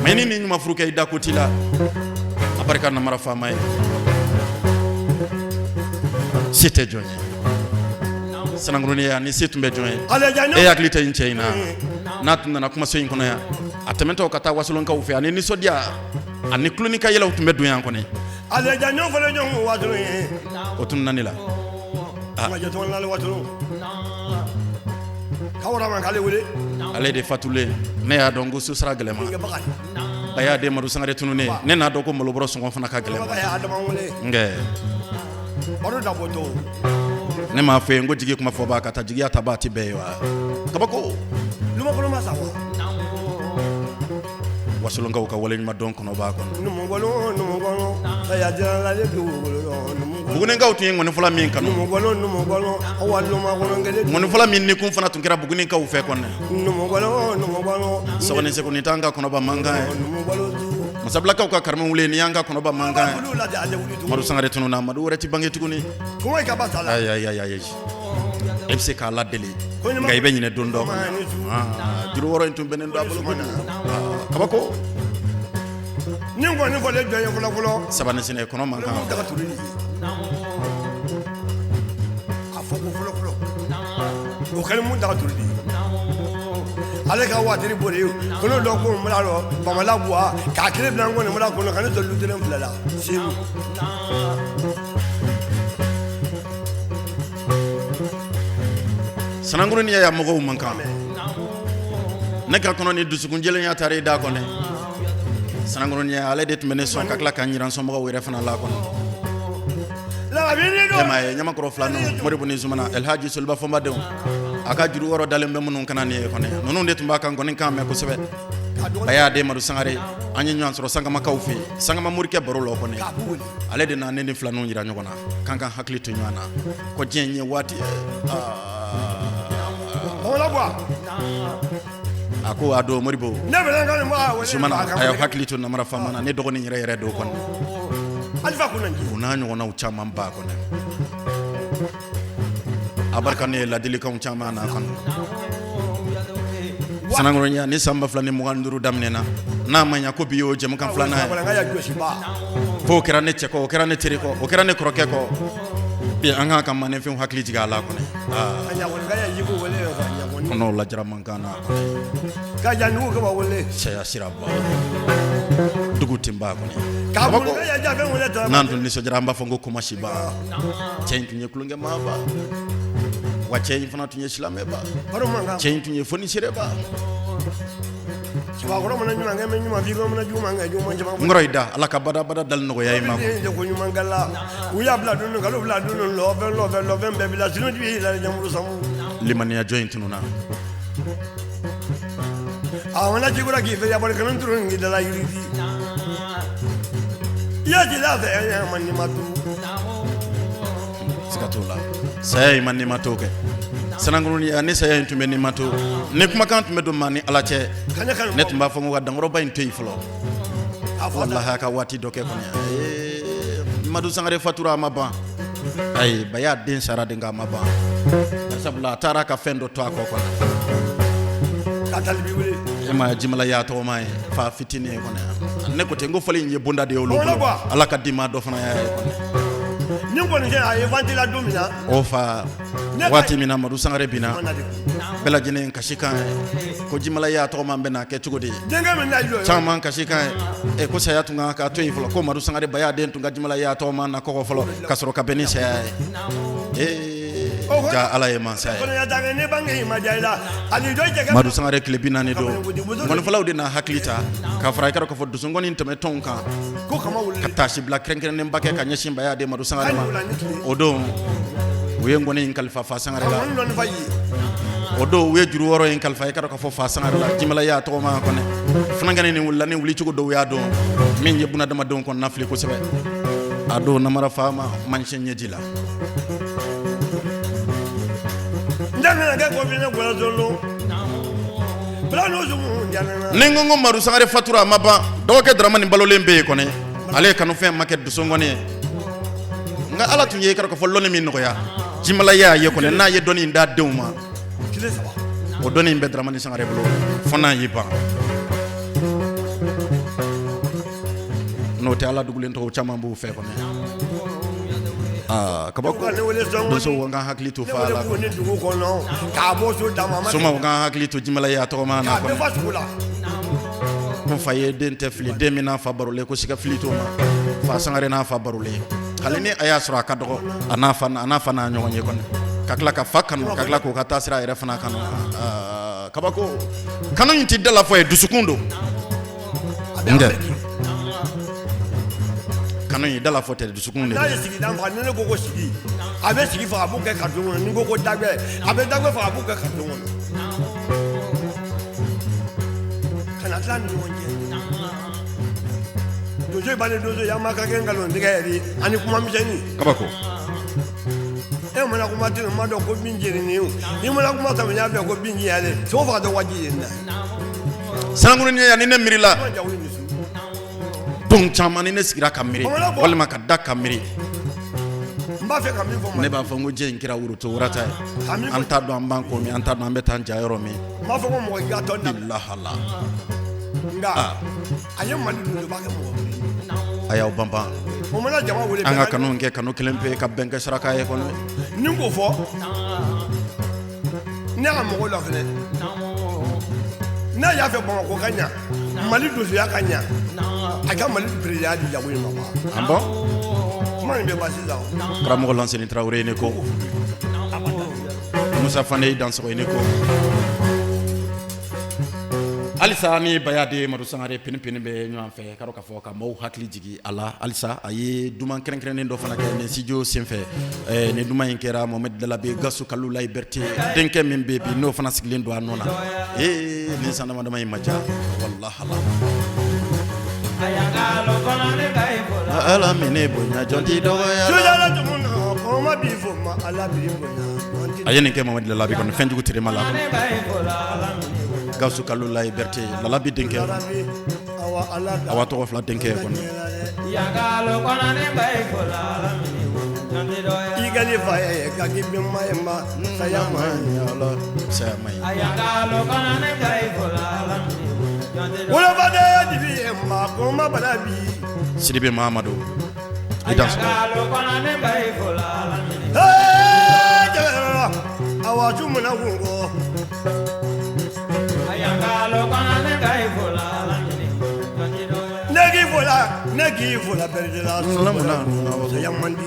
Mayini ni ɲuman furukɛ i da ko t'i la. A barika namara faama ye. Se tɛ jɔn ye. Sanankurunin ni se tun bɛ jɔn ye. Ale E hakili tɛ n cɛ in na. N'a tun nana kumaso in kɔnɔ yan. A tɛmɛtɔ ka taa wasolonkaw fɛ ani nisɔndiya ani tulon ka yɛlɛw tun bɛ don yan kɔni. Ale ɲɔgɔn fana ɲɔgɔn wasolon ye. O tun nana ne la. Ka jɔ tɔgɔ n'ale wasolon. Ka wara ma k'ale wele. Ale de fatulen ne y'a dɔn ko so sara gɛlɛma. Denkɛ baga. A y'a den Madu Sangare tununnen ne n'a dɔn ko malobɔrɔ sɔngɔ fana ka gɛlɛn. Baga ye Adama wele. Nkɛ Baro dabɔ tɔ. ne m'a fɔ ye n ko jigi kuma fɔ baa ka taa jigiya ta baa ti bɛɛ ye wa. Kabako. Lumakolo ma sa wa. Wasolonkaw ka waleɲuman dɔn kɔnɔ b'a kɔnɔ. Numukɔlɔ numukɔlɔ. Saya jala le dugukolo numukɔlɔ. Bugunikaw tun ye ŋɔnifɔla min kanu. Numukɔlɔ numukɔlɔ. Awa lumakɔnɔ kelen. Ŋɔnifɔla min ni kun fana tun kɛra Bugunikaw fɛ kɔnɛ. Numukɔlɔ numukɔlɔ. Sɔgɔni sɛgɔni t'an ka kɔnɔba mankan ye. Numukɔlɔ du. Masabilakaw ka karimu wele ni y'an ka kɔnɔba mankan ye. Olu lajɛ a tɛ wuli Madu tugun. Sangare tununna Madu wɛrɛ ti bange tuguni. Kuma i ka ba sa la. Ayi ayi ayi ayi. E bɛ se k'a ladeli nka i bɛ ɲinɛ don dɔ kɔnɔ. Ah, juru wɔɔrɔ in tun bɛnnen don a bolo kojugu. Ah, kabako. Ni n kɔni fɔlen jɔn ye fɔlɔ fɔlɔ. Sabani sɛnɛ kɔnɔ man kan. Daga turu de ye. A fɔ ko fɔlɔ fɔlɔ. O kɛlen mun daga turu de ye. Ale ka waati boli kɔnɔ dɔ ko n b'a lɔ bamala buwa k'a kelen bila n kɔni b'a kɔnɔ ka ne to lu fila la segu. Sanankurunin y'a mɔgɔw man kan. Ne ka kɔnɔ ni dusukunjɛlenya taara i da kɔnɔ. Sanankurunin ale de tun bɛ ne sɔn ka tila ka n yira n somɔgɔw yɛrɛ fana la kɔnɔ. Labini E m'a ye ɲamakɔrɔ fila ninnu Moribo ni Zumana Elhaji Soliba Fɔnba denw a ka juru wɔɔrɔ dalen bɛ minnu kana nin ye kɔnɔ ninnu de tun b'a kan kɔni kan mɛn kosɛbɛ. A y'a den Madu Sangare an ye ɲɔgɔn sɔrɔ Sangamakaw fɛ yen Sangama morikɛ baro la o kɔnɔ ale de na ne ni filaninw yira ɲɔgɔn na k'an ka hakili to ɲɔgɔn na ko diɲɛ ye waati ye. Bamala buwa A ko a don Moribo ne bɛ ka nin bɔ Zumana a y'aw hakili to namara faama na ne dɔgɔnin yɛrɛ yɛrɛ don kɔnɔ Alifa kunna o n'a ɲɔgɔnnaw caman b'a kɔnɔ a barika ne ye ladilikanw caman n'a kɔnɔ sanankurunya ni san 2025 daminɛna n'a ma ɲa ko bi y'o jɛmukan filanan ye ka ya jɔsi ba f'o kɛra ne cɛ kɔ o kɛra ne teri kɔ o kɛra ne kɔrɔkɛ kɔ bi an k'an ka maninfinw hakili jigin a la kɔnɔ aa a ɲagoni ka ya yiko wele ka ɲagoni kɔnɔw lajara mankan na kɔnɔ ka ja nugu kaba wele saya sira ba dugu ten b'a kɔnɔ k'a bolo ka ya jafɛn wele ta n'an tun nisɔndiyara an b'a fɔ ko komasiba cɛ in tun ye tulonkɛmaa ba wa cɛ in fana tun ye silamɛ ba baro mankan cɛ in tun ye fonisere ba sabakɔrɔ mana ɲuman kɛ mɛ ɲuman f'i ko mana juguman kɛ juguman caman n kɔrɔ i da ala ka badabada dali nɔgɔya i ma den ko ɲuman kɛla u y'a bila dun kalo bila dun lɔfɛn lɔfɛn lɔfɛn bɛɛ bila sinu tigi la jamuru samu limaniya jɔn in tununna a mana jigura k'i fɛ yabali kanu turu k'i dala yiri di i y'a jeli a fɛ ɛ ma ni ma tu siga t'o la saya in ma nima t'o kɛ sanankurunya ni saya in tun bɛ nima to ni kumakan tun bɛ don maa ni ala cɛ ka ne kanu ne tun b'a fɔ n ko ka dankɔrɔba in to yen fɔlɔ a fɔ walahi a ka waati dɔ kɛ kɔni ee Madu Sangare fatura a ma ban ayi Baya den sara den a ma ban sabula a taara ka fɛn dɔ to a kɔ kɔnɔ ka talibi wele e ma jimala y'a tɔgɔma ye fa fitinin ye kɔni ne ko ten n ko fɔli in ye bonda de ye olu bolo Wala ala ka di ma dɔ fana y'a ye kɔni ni kɔni kɛ a ye vente la don min na o fa waati min na Madu Sangare binna na de bɛɛ lajɛlen kasi kan ye ko jimala y'a tɔgɔma bɛ n'a kɛ cogo di denkɛ min na jɔ caman kasi kan ye ko saya tun kan k'a to yen fɔlɔ ko Madu Sangare Baya den tun ka jimala y'a tɔgɔma na kɔgɔ fɔlɔ ka sɔrɔ ka bɛn ni saya ye ee Ja Ala ye mansa ye. Madu Sangare tile 40 don, nkɔnifɔlaw de n'a hakili ta ka fara i ka dɔn k'a fɔ donsongɔni tɛmɛtɔnw kan, ka taasibila kɛrɛnkɛrɛnnenba kɛ ka ɲɛsin Bayaden Madu Sangare ma. O don u ye nkɔni in kalifa Fa Sangare la, o don u ye juru wɔɔrɔ in kalifa i ka dɔn k'a fɔ Fa Sangare la. Jimala y'a tɔgɔ ma kɔnɛ funankɛnin nin wulila ni wulicogo dɔw y'a dɔn min ye bunadamadenw kɔnɔna fili kosɛbɛ. A don namara faama mansin ɲɛji la. Ni n ko Madu Sangare fatura a ma ban, dɔgɔkɛ Daramani balolen bɛ yen kɔni, ale ye kanufɛn ma kɛ donsongɔni ye. Nka Ala tun ye i ka dɔn k'a fɔ lɔnni min nɔgɔya, Jimala y'a ye kɔni, n'a ye dɔnni in d'a denw ma, o dɔnni in bɛ Daramani Sangare bolo fo n'a y'i ban. N'o tɛ Ala dugulen tɔgɔ caman b'u fɛ kɔni. Aa kabako, donsow an ka hakili to fa la, somaw ka hakili to Jimala ye a tɔgɔma na kɔni. Ko fa ye den tɛ fili, den min n'a fa barolen ko siga fili t'o ma. Fa Sangare n'a fa barolen, hali ni a y'a sɔrɔ a ka dɔgɔ, a n'a fa n'a ɲɔgɔn ye kɔni, ka tila ka fa kanu, ka tila k'o ka taa sira yɛrɛ fana kanu. Aa kabako, kanu in tɛ da la fɔ ye, dusukun don. Kanu in da la fɔ tɛ, dusukun de. N'a ye sigilan faga, ni ne ko ko sigi, a bɛ sigi faga, a b'o kɛ carton kɔnɔ. Ni ko ko dagbɛ, a bɛ dagbɛ faga, a b'o kɛ carton kɔnɔ. Kana tila ni ɲɔgɔn cɛ. Donso ba ni donso ya ma ka kɛ nkalon tigɛ yɛrɛ ye ani kuma misɛnnin. Kabako. E mana kuma ten, ma dɔn ko bin jeninen ye o. N'i mana kuma samiya fɛ ko bin jɛyalen, sogo faga tɛ waati ye na. Sankurunya ni ne miirila don caman, ni ne sigira ka miiri walima ka da ka miiri, n b'a fɛ ka min fɔ, ne b'a fɔ n ko diɲɛ in kɛra woroto warata ye. An t'a dɔn an b'an ko min, an t'a dɔn an bɛ taa ja yɔrɔ min. N b'a fɔ ko mɔgɔ i ka tɔn dabila. Bilahala. Nka a ye Mali donsoba kɛ mɔgɔ a y'aw banban. O mana jama wele. An ka kanu kɛ kanu kelen pe ka bɛn kɛ saraka ye kɔnɔ. Ni k'o fɔ ne ka mɔgɔw la fɛnɛ, n'a y'a fɛ Bamakɔ ka ɲa, Mali donsoya ka ɲa, a ka Mali président di jago in ma quoi. Ah bon? Kuma nin bɛ ban sisan. Karamɔgɔ Lanseni Tarawele ne ko, Musa Fane dansɔgɔ ne ko, halisa ni Bayaden Madu Sangare pini pini bɛ ɲɔgɔn fɛ, ka k'a fɔ ka maaw hakili jigin a la. Halisa a ye duman kɛrɛnkɛrɛnnen dɔ fana kɛ nin studio senfɛ. Nin duman in kɛra Mohamed Lalabi Gasu Kalulayi Berete denkɛ min bɛ bi, n'o fana sigilen don a nɔ na. Ee, nin san dama dama in ma diya walahala. Ala minɛ bonya jɔn t'i dɔgɔya. A ye nin kɛ Mohamed Lalabi kɔni fɛnjugu terima la. Gasu Kalulayi Berete Lalabi denkɛ, awa tɔgɔ fila denkɛ kɔni. Saya ma ɲi. Sidibe Mahamadu i dansɔgɔ. Ne k'i fola Berete la, saya man di.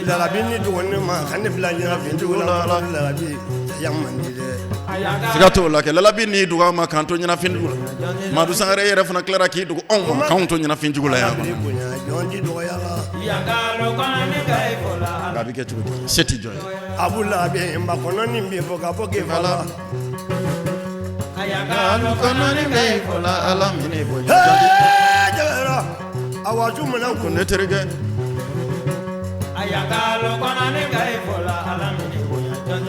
Lalabi ni dɔgɔnin ma ka ne bila ɲɛnafin la, Lalabi saya man di dɛ. Siga t'o la kɛ, Lalabi ni dugu ma k'an to ɲɛnafin dugu la. Madu Sangare yɛrɛ fana tilara k'i dogo anw ma k'anw to ɲɛnafin jugu la yan. Jɔn ti dɔgɔya la. Nka a bɛ kɛ cogo di, se tɛ jɔn ye. Abu Labi n ba kɔnɔ nin bɛ fɔ ka fɔ k'e fa la. Awa su mana ko ne terikɛ.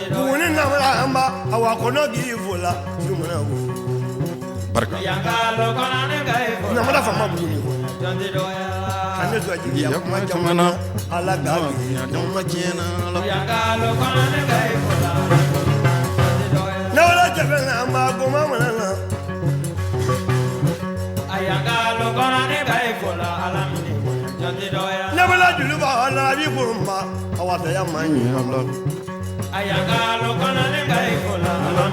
Buguni namara an ba awa kɔnɔ k'i fo la su mana ko. Barika. Namara faama Buguni. Ka ne sɔrɔ jigiya kuma caman na, Ala k'a ma tiɲɛ na. Ne wolo cɛfɛ na an ba goma mana na. Ne bolo juluba la bi ko n ba awa saya man ɲi. Ala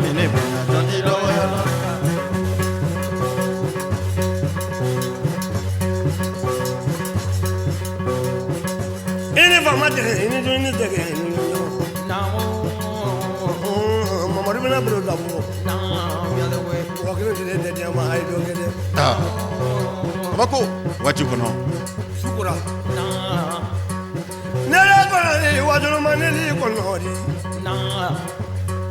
minɛ bonya jɔn ti dɔgɔya la. I ni jɛgɛ Mamadu bɛna bolo da bɔ mɔgɔ kelen tɛ tɛ diɲɛ ma a ye dɔ kɛ dɛ. Kabako waati kɔnɔ. Su kora. Ne yɛrɛ kɔnɔ ni wajulu ma ne ni kɔnɔ di.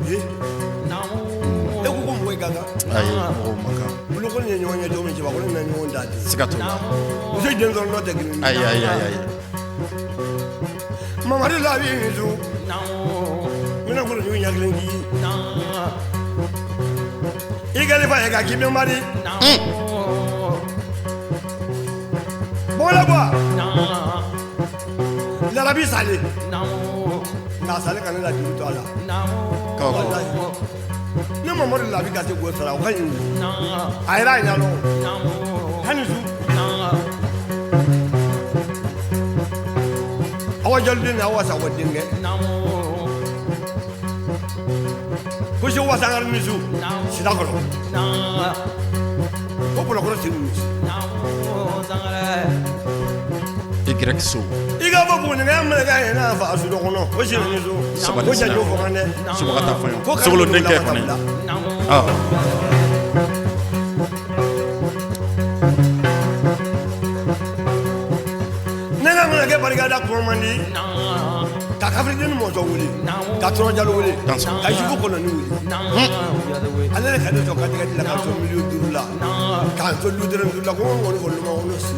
E ko ko mɔgɔ ka kan. Ayi, mɔgɔw man kan. Bolokoli ye ɲɔgɔn ye cogo min, cɛbakɔrɔ na ɲɔgɔn da ten. Siga t'o la. Muso den sɔrɔ n'o tɛ kelen ye. Ayi, ayi, ayi, ayi. Mamadu labi ni su. N bɛna kolo jugu ɲɛ kelen k'i ye. I kɛlen fa ye ka k'i bɛ mari. Bɔla bɔ. Larabi salen. Nka a salen ka ne la juru to a la. Kabako. Ne Mamadu labi ka se k'o sara o ka ɲi. A yɛrɛ a ɲɛ lɔ. Hali su. Awa jaloden ni awa sakɔ denkɛ. Ko se wasangari ni su. Sida kɔrɔ. Ko bolokɔrɔ sen ni su. Y so. I ka bɔ Buguni minɛ ka yɛlɛ a fa su dɔ kɔnɔ. Ko sen ni su. Sabali Ko janjo fɔ kan dɛ. Subaga ta fɔ Ko ɲɔgɔn. Sogolo denkɛ kɔni. Ah. Ne ka mana kɛ barika da kuma man di. Ka kafiriden mɔzɔn wele. Ka tɔrɔ jalo wele. Ka jugu kɔnɔni wele. Ale de ka ne sɔn ka tɛgɛ di la k'a sɔn 5 miliyɔn la. K'a sɔn lu 5 la ko n kɔni fɔ lu ma kɔnɔ si.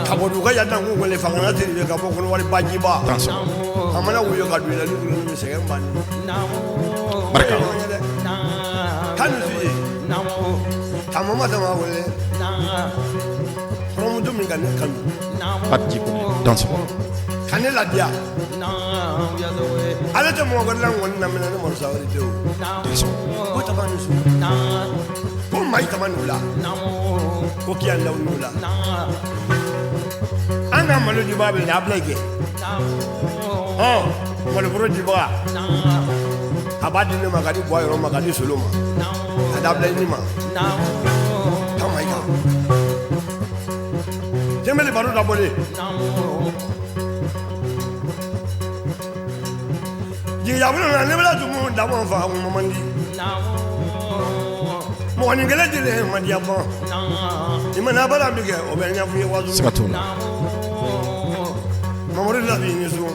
Ka bɔ dugu ka yan ko wele fanga tɛ ka bɔ kɔnɔwari bajiba. A mana woyo ka don i la ni kulo ni sɛgɛn banni. Barika. Kan ni su ye. Ka mama dama wele. Kɔrɔmuso min ka ne kanu. Badji kɔni. Dansɔgɔ. Ka ne ladiya. Ale tɛ mɔgɔ wɛrɛ la ŋɔni na minɛ ne Madu Sangare tɛ o. Dansɔgɔ. Ko tama ni su. Ko mayi tama n'u la. Ko kiya ndaw n'u la. An ka malo dibaga bɛ yen a bila kɛ. Hɔn maloforo dibaga. A b'a di ne ma ka di Buwa yɔrɔ ma ka di Solo ma. Ka da bila i ni ma. Ka mayi kan. Tɛmɛli baro dabɔlen. Jigijabolo na ne bɛna tugu dabɔ fa kuma man di. Mɔgɔnin kelen jeli man di a ban. I mana baara min kɛ o bɛ ɲɛfɔ i ye waati. Siga t'o la. Mamadu labi ni so.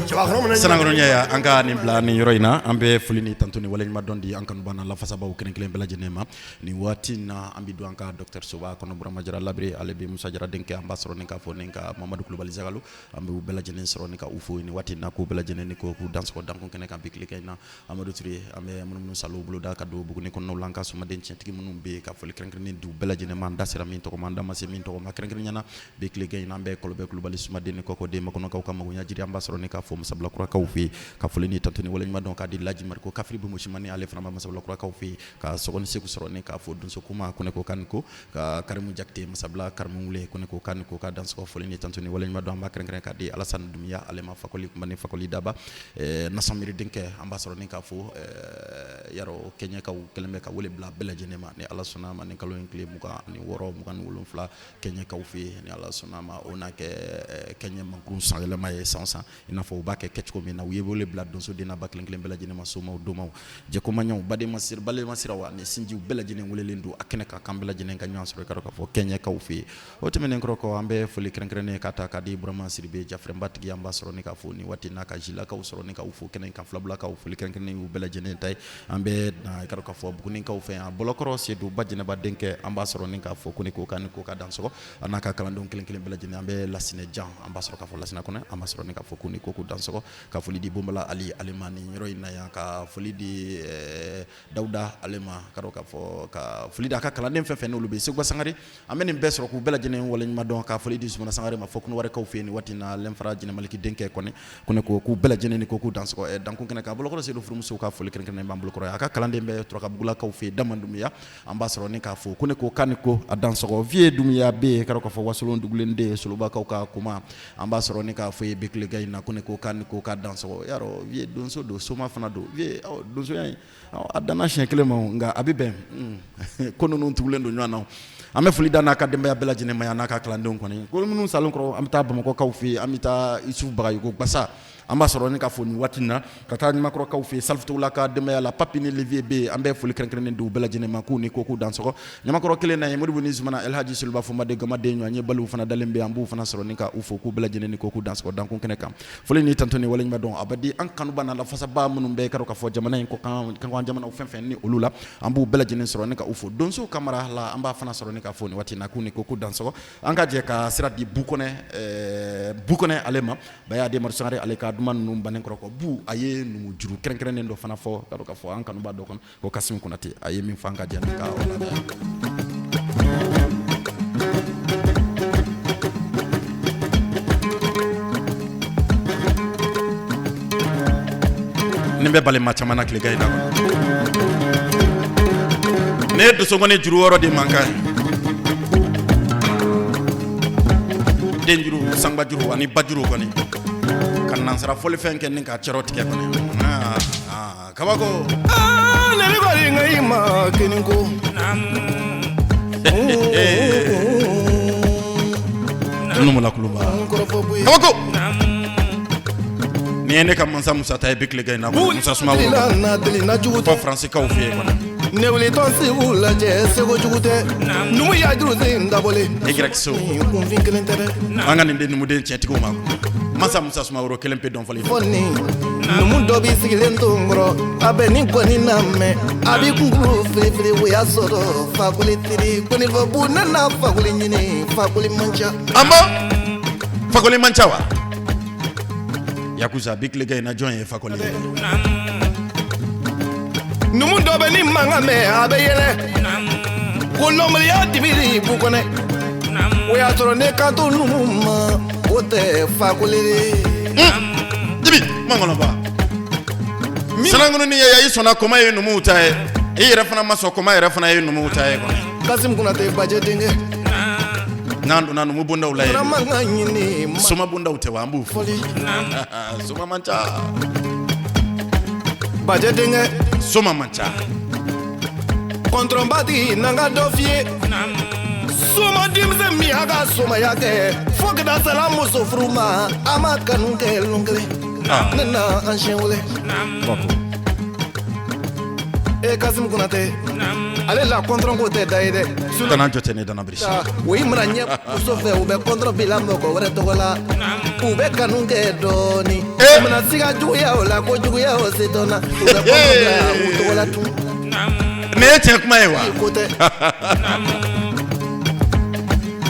Cɛbakɔrɔ mana Sanankurunya ya an ka nin bila nin yɔrɔ in na, an bɛ foli ni tantu ni waleɲuman dɔn di an kanuba n'a lafasabaw kelen kelen bɛɛ lajɛlen ma. Nin waati in na, an bɛ don an ka docteur Soba kɔnɔ, Burama Jara Labire, ale bɛ Musa Jara denkɛ, an b'a sɔrɔ ni k'a fɔ ni ka Mamadu Kulubali Zagalo, an bɛ u bɛɛ lajɛlen sɔrɔ ni ka u fo nin waati in na, k'u bɛɛ lajɛlen ni ko k'u dansɔgɔ dankun kɛnɛ kan bi tile in na. Amadu Ture, an bɛ munumunu salo boloda ka don Buguni kɔnɔnaw la, an ka somaden tiɲɛtigi minnu bɛ yen, ka foli kɛrɛnkɛrɛnnen di u bɛɛ lajɛlen ma, an da sera min tɔgɔ ma, an da ma se min tɔgɔ ma, kɛrɛnkɛrɛnnenya la bi tile in na, an bɛ Kɔlɔbɛ Kulubali sumaden ni kɔkɔden makɔnɔkaw ka magoɲɛ jiri, an b'a sɔrɔ ni k'a fɔ Masabilakurakaw fɛ yen, ka foli ni tantu ni waleɲuman dɔn k'a di Laji Mariko Kafiri Bomosimani, ale fana ma Masabilakurakaw fɛ yen, ka Sɔgɔni Segu sɔrɔ ni k'a fɔ Donso Kuma ko ne ko kan ko ka Karimu Jakite Masabila Karimu Wule ko ne ko kan ko ka dansɔgɔ, foli ni tantu ni waleɲuman dɔn an b'a kɛrɛnkɛrɛn k'a di Alasani Dunbiya ale ma, Fakoli Kunba ni Fakoli Daba, Nasamiri denkɛ, an b'a sɔrɔ ni k'a fɔ yarɔ Kɛɲɛkaw kɛlen bɛ ka wele bila bɛɛ lajɛlen ma, ni Ala sɔnna ma, ni kalo in tile 26, 27 Kɛɲɛkaw fɛ yen, ni Ala sɔnna ma, o n'a kɛ Kɛɲɛ mankun sanyɛlɛma ye san san, i n'a fɔ u b'a kɛ kɛcogo min na. U ye wele bila donso den ba kelen kelen bɛɛ lajɛlen ma, somaw, domaw, jɛkomaɲɔgɔnw, badenma sira, balima siraw ani sinjiw bɛɛ lajɛlen welelen don a kɛnɛ kan, k'an bɛɛ lajɛlen ka ɲɔgɔn sɔrɔ i ka dɔn k'a fɔ Kɛɲɛkaw fɛ yen. O tɛmɛnen kɔrɔ kɔ, an bɛ foli kɛrɛnkɛrɛnnen ka ta k'a di Burama Sidibe Jafrɛnba tigi, an b'a sɔrɔ ni k'a fɔ nin waati n'a ka Jilakaw sɔrɔ ni ka u fo kɛnɛ kan, Filabulakaw foli kɛrɛnkɛrɛnnen y'u bɛɛ lajɛlen ta ye. An bɛ na i ka dɔn k'a fɔ Bugunikaw fɛ yan, Bɔlɔkɔrɔ Sedu ba Jɛnɛba denkɛ, an b'a sɔrɔ ni k'a fɔ ko ni ko k'a ni ko ka dansɔgɔ a n'a ka kalandenw kelen kelen bɛɛ lajɛlen. An bɛ Lasinɛ Jan, an b'a sɔrɔ k'a fɔ Lasina Kɔnɛ, an b'a sɔrɔ ni k'a fɔ ko ni ko k'u dansɔgɔ, ka foli di Bonbala Ali ale ma nin yɔrɔ in na yan, ka foli di Dawuda ale ma, ka dɔn k'a fɔ ka foli di a ka kalanden fɛn fɛn n'olu bɛ Seguba Sangare, an bɛ nin bɛɛ sɔrɔ k'u bɛɛ lajɛlen waleɲuman dɔn, ka foli di Sumana Sangare ma fɔ Kɔnɔwarikaw fɛ yen nin waati in na, Lɛnfara Jɛnɛmaliki denkɛ kɔni ko ne ko k'u bɛɛ lajɛlen ni ko k'u dansɔgɔ dankun kɛnɛ kan. Bolokɔrɔ Sedu furumusow ka foli kɛrɛnkɛrɛnnen b'an bolokɔrɔ yan, a ka kalanden bɛɛ Turakabugulakaw fɛ yen, Daman Dunbiya, an b'a sɔrɔ ni k'a fɔ ko ne ko k'a ni ko a dansɔgɔ. Vieux Dunbiya bɛ yen, ka dɔn k'a fɔ Wasolon dugulen den, Solobakaw ka kuma, an b'a sɔrɔ ni k'a fɔ ye bi tilegan in na, ko ne ko k'a k'a ni ko k'a dansɔgɔ. Y'a dɔn vieux donso don, soma fana don vieux. Donsoya in a danna siɲɛ kelen ma, nka a bɛ bɛn ko ninnu tugulen don ɲɔgɔn na. An bɛ foli da n'a ka denbaya bɛɛ lajɛlen ma, n'a ka kalandenw kɔni. Ko minnu salen kɔrɔ, an bɛ taa Bamakɔkaw fɛ yen, an bɛ taa Isufu Bagayogo Basa, an b'a sɔrɔ ni ka fo nin waati in na, ka taa Ɲamakɔrɔkaw fɛ yen, Salifutugula ka denbaya la, Papi ni Levier bɛ yen. An bɛ foli kɛrɛnkɛrɛnnen di u bɛɛ lajɛlen ma, k'u ni ko k'u dansɔgɔ. Ɲamakɔrɔ kelen na ye Modibo ni Zumana Elhaji Soluba Fomba de Gamaden ɲɔgɔn ye, baliw fana dalen bɛ, an b'u fana sɔrɔ ni ka u fo, k'u bɛɛ lajɛlen ni ko k'u dansɔgɔ dankun kɛnɛ kan. Foli ni tanto ni waleɲuman dɔn a bɛ di an kanuba n'a lafasaba minnu bɛ ka dɔn k'a fɔ jamana in kɔ kan, jamanaw fɛn fɛn ni olu la, an b'u bɛɛ lajɛlen sɔrɔ ni ka u fo. Donso Kamara la, an b'a fana sɔrɔ ni ka fo nin waati in na, k'u ni ko k'u dansɔgɔ. An ka jɛ ka sira di Bukɔnɛ ale ma, Baya den Madu Sangare, ale ka duman ninnu bannen kɔrɔ kɔ. Bu a ye numu juru kɛrɛnkɛrɛnnen dɔ fana fɔ, ka dɔn k'a fɔ an kanuba dɔ kɔnɔ ko Kasimu Konate, a ye min fɔ, an ka jɛ ka o lamɛn. Nin bɛ balima caman na tilegan in na kɔnɔ. Ne ye dosokɔni juru wɔɔrɔ de mankan ye, den juru, sanba juru ani ba juru kɔni, ka nansara fɔlifɛn kɛ ni ka cɛrɔ tigɛ kɔni. Kabako. Ne kɔni nka i ma kini ko. Numula kuluba. Kabako. Nin ye ne ka mansa Musa ta ye bi tilegan in na, Musa Sumaworo. Fɔ Faransikaw fɛ yen kɔni. Ne wulitɔ Segu lajɛ, sego jugu tɛ. Numu y'a juru sen dabɔlen. Y so. Kunfin kelen tɛ dɛ. An ka nin den numuden tiɲɛtigiw ma. Mansa Musa Sumaworo kelen pe dɔn fɔli. Fɔ nin numu dɔ b'i sigilen to n kɔrɔ, a bɛ ni gɔni na mɛn, a b'i kunkolo firifiri, o y'a sɔrɔ Fakoli teri kɔnifɔ bu ne na Fakoli ɲini, Fakoli man ca. An bɔ Fakoli man ca wa? Yakuza bi tilegan in na, jɔn ye Fakoli ye? Numu dɔ bɛ ni mankan mɛn, a bɛ yɛlɛ ko lɔnbaliya dibiri bu kɔnɛ, o y'a sɔrɔ ne kan to numu ma, o tɛ Fakoli ye. Dibi mangɔnɔba sanankunu ni ye, i sɔnna koma ye numuw ta ye, i yɛrɛ fana ma sɔn koma yɛrɛ fana ye numuw ta ye kɔni. Kasimu Konate bajɛ denkɛ. N'an donna numu bondaw la yen, mankan ɲini. Soma bondaw tɛ wa? An b'u fo. Soma man ca. Bajɛ denkɛ. Soma man ca. Kɔntɔrɔnbatigi n'an ka dɔ f'i ye. Soma denmisɛn min y'a ka somaya kɛ fo ka taa sala muso furu ma, a ma kanu kɛ lon kelen. Ne na an siɲɛ wele. E Kasimu Konate, ale la kɔntɔrɔn ko tɛ da ye dɛ. Dana jɔ tɛ ne dana birisi. O i mana ɲɛ muso fɛ, u bɛ kɔntɔrɔn bila mɔgɔ wɛrɛ tɔgɔ la. U bɛ kanu kɛ dɔɔni. U mana siga juguya o la, ko juguya o se tɔ na. U bɛ kɔntɔrɔn bila u tɔgɔ la tun. Nin ye tiɲɛ kuma ye wa? Ko tɛ.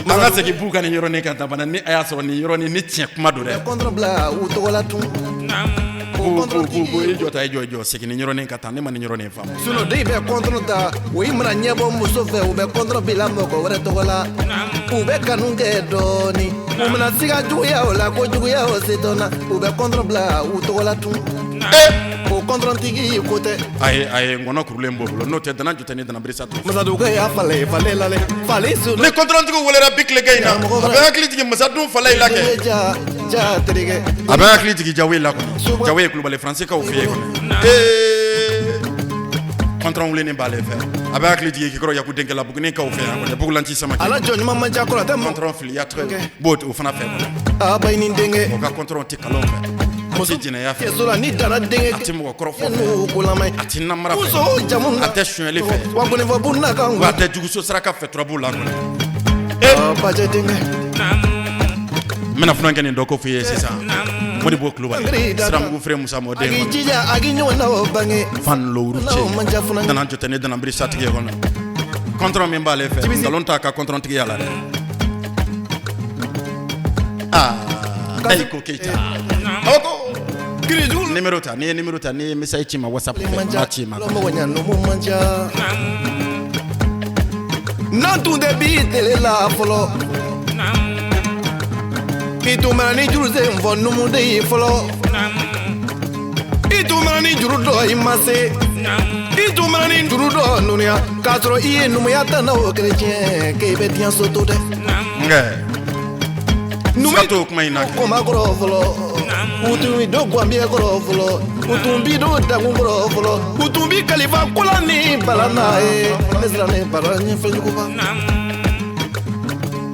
An ka segin b'u ka nin yɔrɔnin kan tabana, ni a y'a sɔrɔ nin yɔrɔnin ni tiɲɛ kuma don dɛ. Kɔntɔrɔn bila u tɔgɔ la tun. Bu i jɔ ta, i jɔ, i jɔ, segin ni yɔrɔnin ka taa, ne ma nin yɔrɔnin faamu. Sinon den bɛ kɔntɔrɔn ta, o i mana ɲɛbɔ muso fɛ, u bɛ kɔntɔrɔn bila mɔgɔ wɛrɛ tɔgɔ la. U bɛ kanu kɛ dɔɔni. U mana siga juguya o la, ko juguya o se tɔ na, u bɛ kɔntɔrɔn bila u tɔgɔ la tun. O kɔntɔrɔntigi ko tɛ. Ayi ayi, ngɔnɔ kurulen b'o bolo, n'o tɛ dana jɔ tɛ ni dana birisa to. Masadugukɛ y'a falen falen lale falen su. Ni kɔntɔrɔntigiw welera bi tilegan in na, a bɛ hakili jigin masadun fala in la kɛ. Ja ja terikɛ. A bɛ hakili jigin Jawe la kɔni. Jawe ye Kulubali Faransikaw fɛ yen kɔni. Ee kɔntɔrɔn wulilen b'ale fɛ. A bɛ hakili jigin Kikɔrɔ Yaku denkɛ la Bugunikaw fɛ yan kɔni, Bugulanci Samake. Ala jɔn ɲuman man ca kɔrɔ tɛ. Kɔntɔrɔn filiya tɔgɔ b'o o fana fɛ kɔni. A ba ni denkɛ. O ka kɔntɔrɔn tɛ kalon fɛ. A tɛ jɛnɛya fɛ. Kɛso la ni dana denkɛ. A tɛ mɔgɔ kɔrɔfɔ fɛ. A tɛ namara fɛ. Muso jamu. A tɛ sonyɛli fɛ. Wa gɔnifɔ bu na kan. Wa a tɛ juguso saraka fɛ turabu la kɔni. Bajɛ denkɛ. N bɛna funankɛ nin dɔ ko f'i ye sisan. Modibo Kulubali. Siramugu fere Musa mɔden. A k'i jija a k'i ɲɔgɔn na o bange. Fan lowuru cɛ. Dana jɔ tɛ ne dana birisa tigi ye kɔnɔ. Kɔntɔrɔn min b'ale fɛ, nkalon t'a ka kɔntɔrɔntigiya la dɛ. Aa Dayiko Keyita. Kabako. Numéro ta, n'i ye numéro ta, n'i ye message ci n ma WhatsApp fɛ, n b'a ci i ma. N'an tun tɛ bi tele la fɔlɔ. I tun bɛ ni juru sen fɔ numuden ye fɔlɔ. I tun bɛ ni juru dɔ i ma se. I tun bɛ ni juru dɔ nunuya k'a sɔrɔ i ye numuya tana o kerecɛn k'e bɛ diɲɛ so to dɛ. Nka. Siga t'o kuma in na. Ko ma kɔrɔ fɔlɔ. U tun bi don gwanbiye kɔrɔ fɔlɔ, u tun bi don dankun kɔrɔ fɔlɔ, u tun bi kalifa kola ni bala n'a ye. Ne siran ne bala ɲɛfɛ juguba.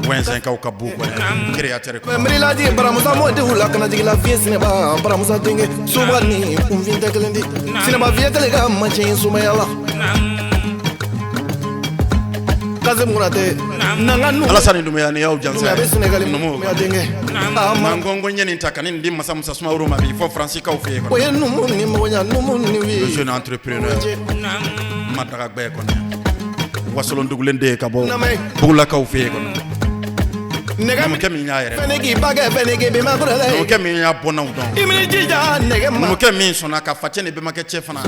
Wɛnsɛnkaw ka bu kɔnɔ créateur kɔnɔ. Mirilaji baramusa mɔdenw la kana jigin la fiye sinɛba baramusa denkɛ soba ni kunfin tɛ kelen di sinɛba fiye tɛle ka macɛ sumaya la. Kasim Konate nanga nu Alassane Doumbouya ni y'aw jansa a bɛ Senegali numu ya denkɛ a ma n'an ko n ko ɲɛ nin ta ka nin di masa Musa Sumaworo ma bi fɔ Faransi-kaw fɛ yen o kɔnɔ. ye numu ni mɔgɔnya numu ni Le wi jeune entrepreneur ma daga gbɛ kɔnɔ wasolon dugulen de ye ka bɔ Namɛ. Bugulakaw fɛ yen kɔnɔ. Nɛgɛ Numukɛ min y'a yɛrɛ fɛnɛ k'i ba kɛ fɛnɛ k'i bɛnba kɔrɔ dɛ numukɛ min y'a bɔnnaw dɔn i m'i jija nɛgɛ ma numukɛ min sɔnna ka facɛ ni bɛnbakɛ cɛ fana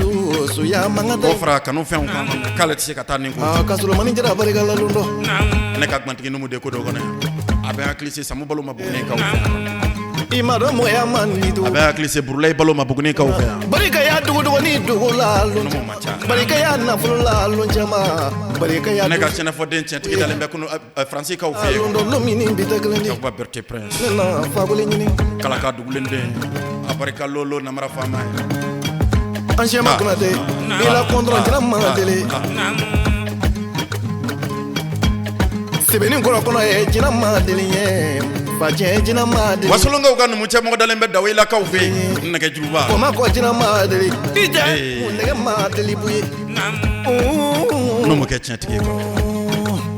suya mankan k'o tɛ fara kanufɛnw kan kɔnɔ k'ale tɛ se ka taa nin ko aa ka sɔrɔ mani jara barika la don dɔ ne ka gwantigi numu de ko dɔ kɔnɔ yan a bɛ hakili se Samu Balo ma Bugunikaw fɛ yan i ma dɔn mɔgɔya man di a tugun bɛ hakili se Burulayi Balo ma Bugunikaw fɛ yan barika ya duguduguni dugu la lon numu man ca barika ya nafolo la lon caman barika ya ne ka sɛnɛfɔden tiɲɛtigi dalen bɛ kunu Faransi-kaw fɛ yen lon dɔ lon min ni bi tɛ kelen di Yakuba Berete Prince ne na fakoli ɲini Kalaka dugulen den a barika lolo namara faama ye an siyama Konate i la kɔntɔrɔn jira man tele sɛbɛnni kɔrɔ kɔnɔ ye jina ma deli ye facɛ jina ma deli Wasolonkaw ka numucɛ mɔgɔ dalen bɛ Dawelakaw fɛ yen nɛgɛjuruba kɔma kɔ jina ma deli i jɛ Ee. nɛgɛ ma deli bu ye numukɛ tiɲɛtigi ye kɔnɔ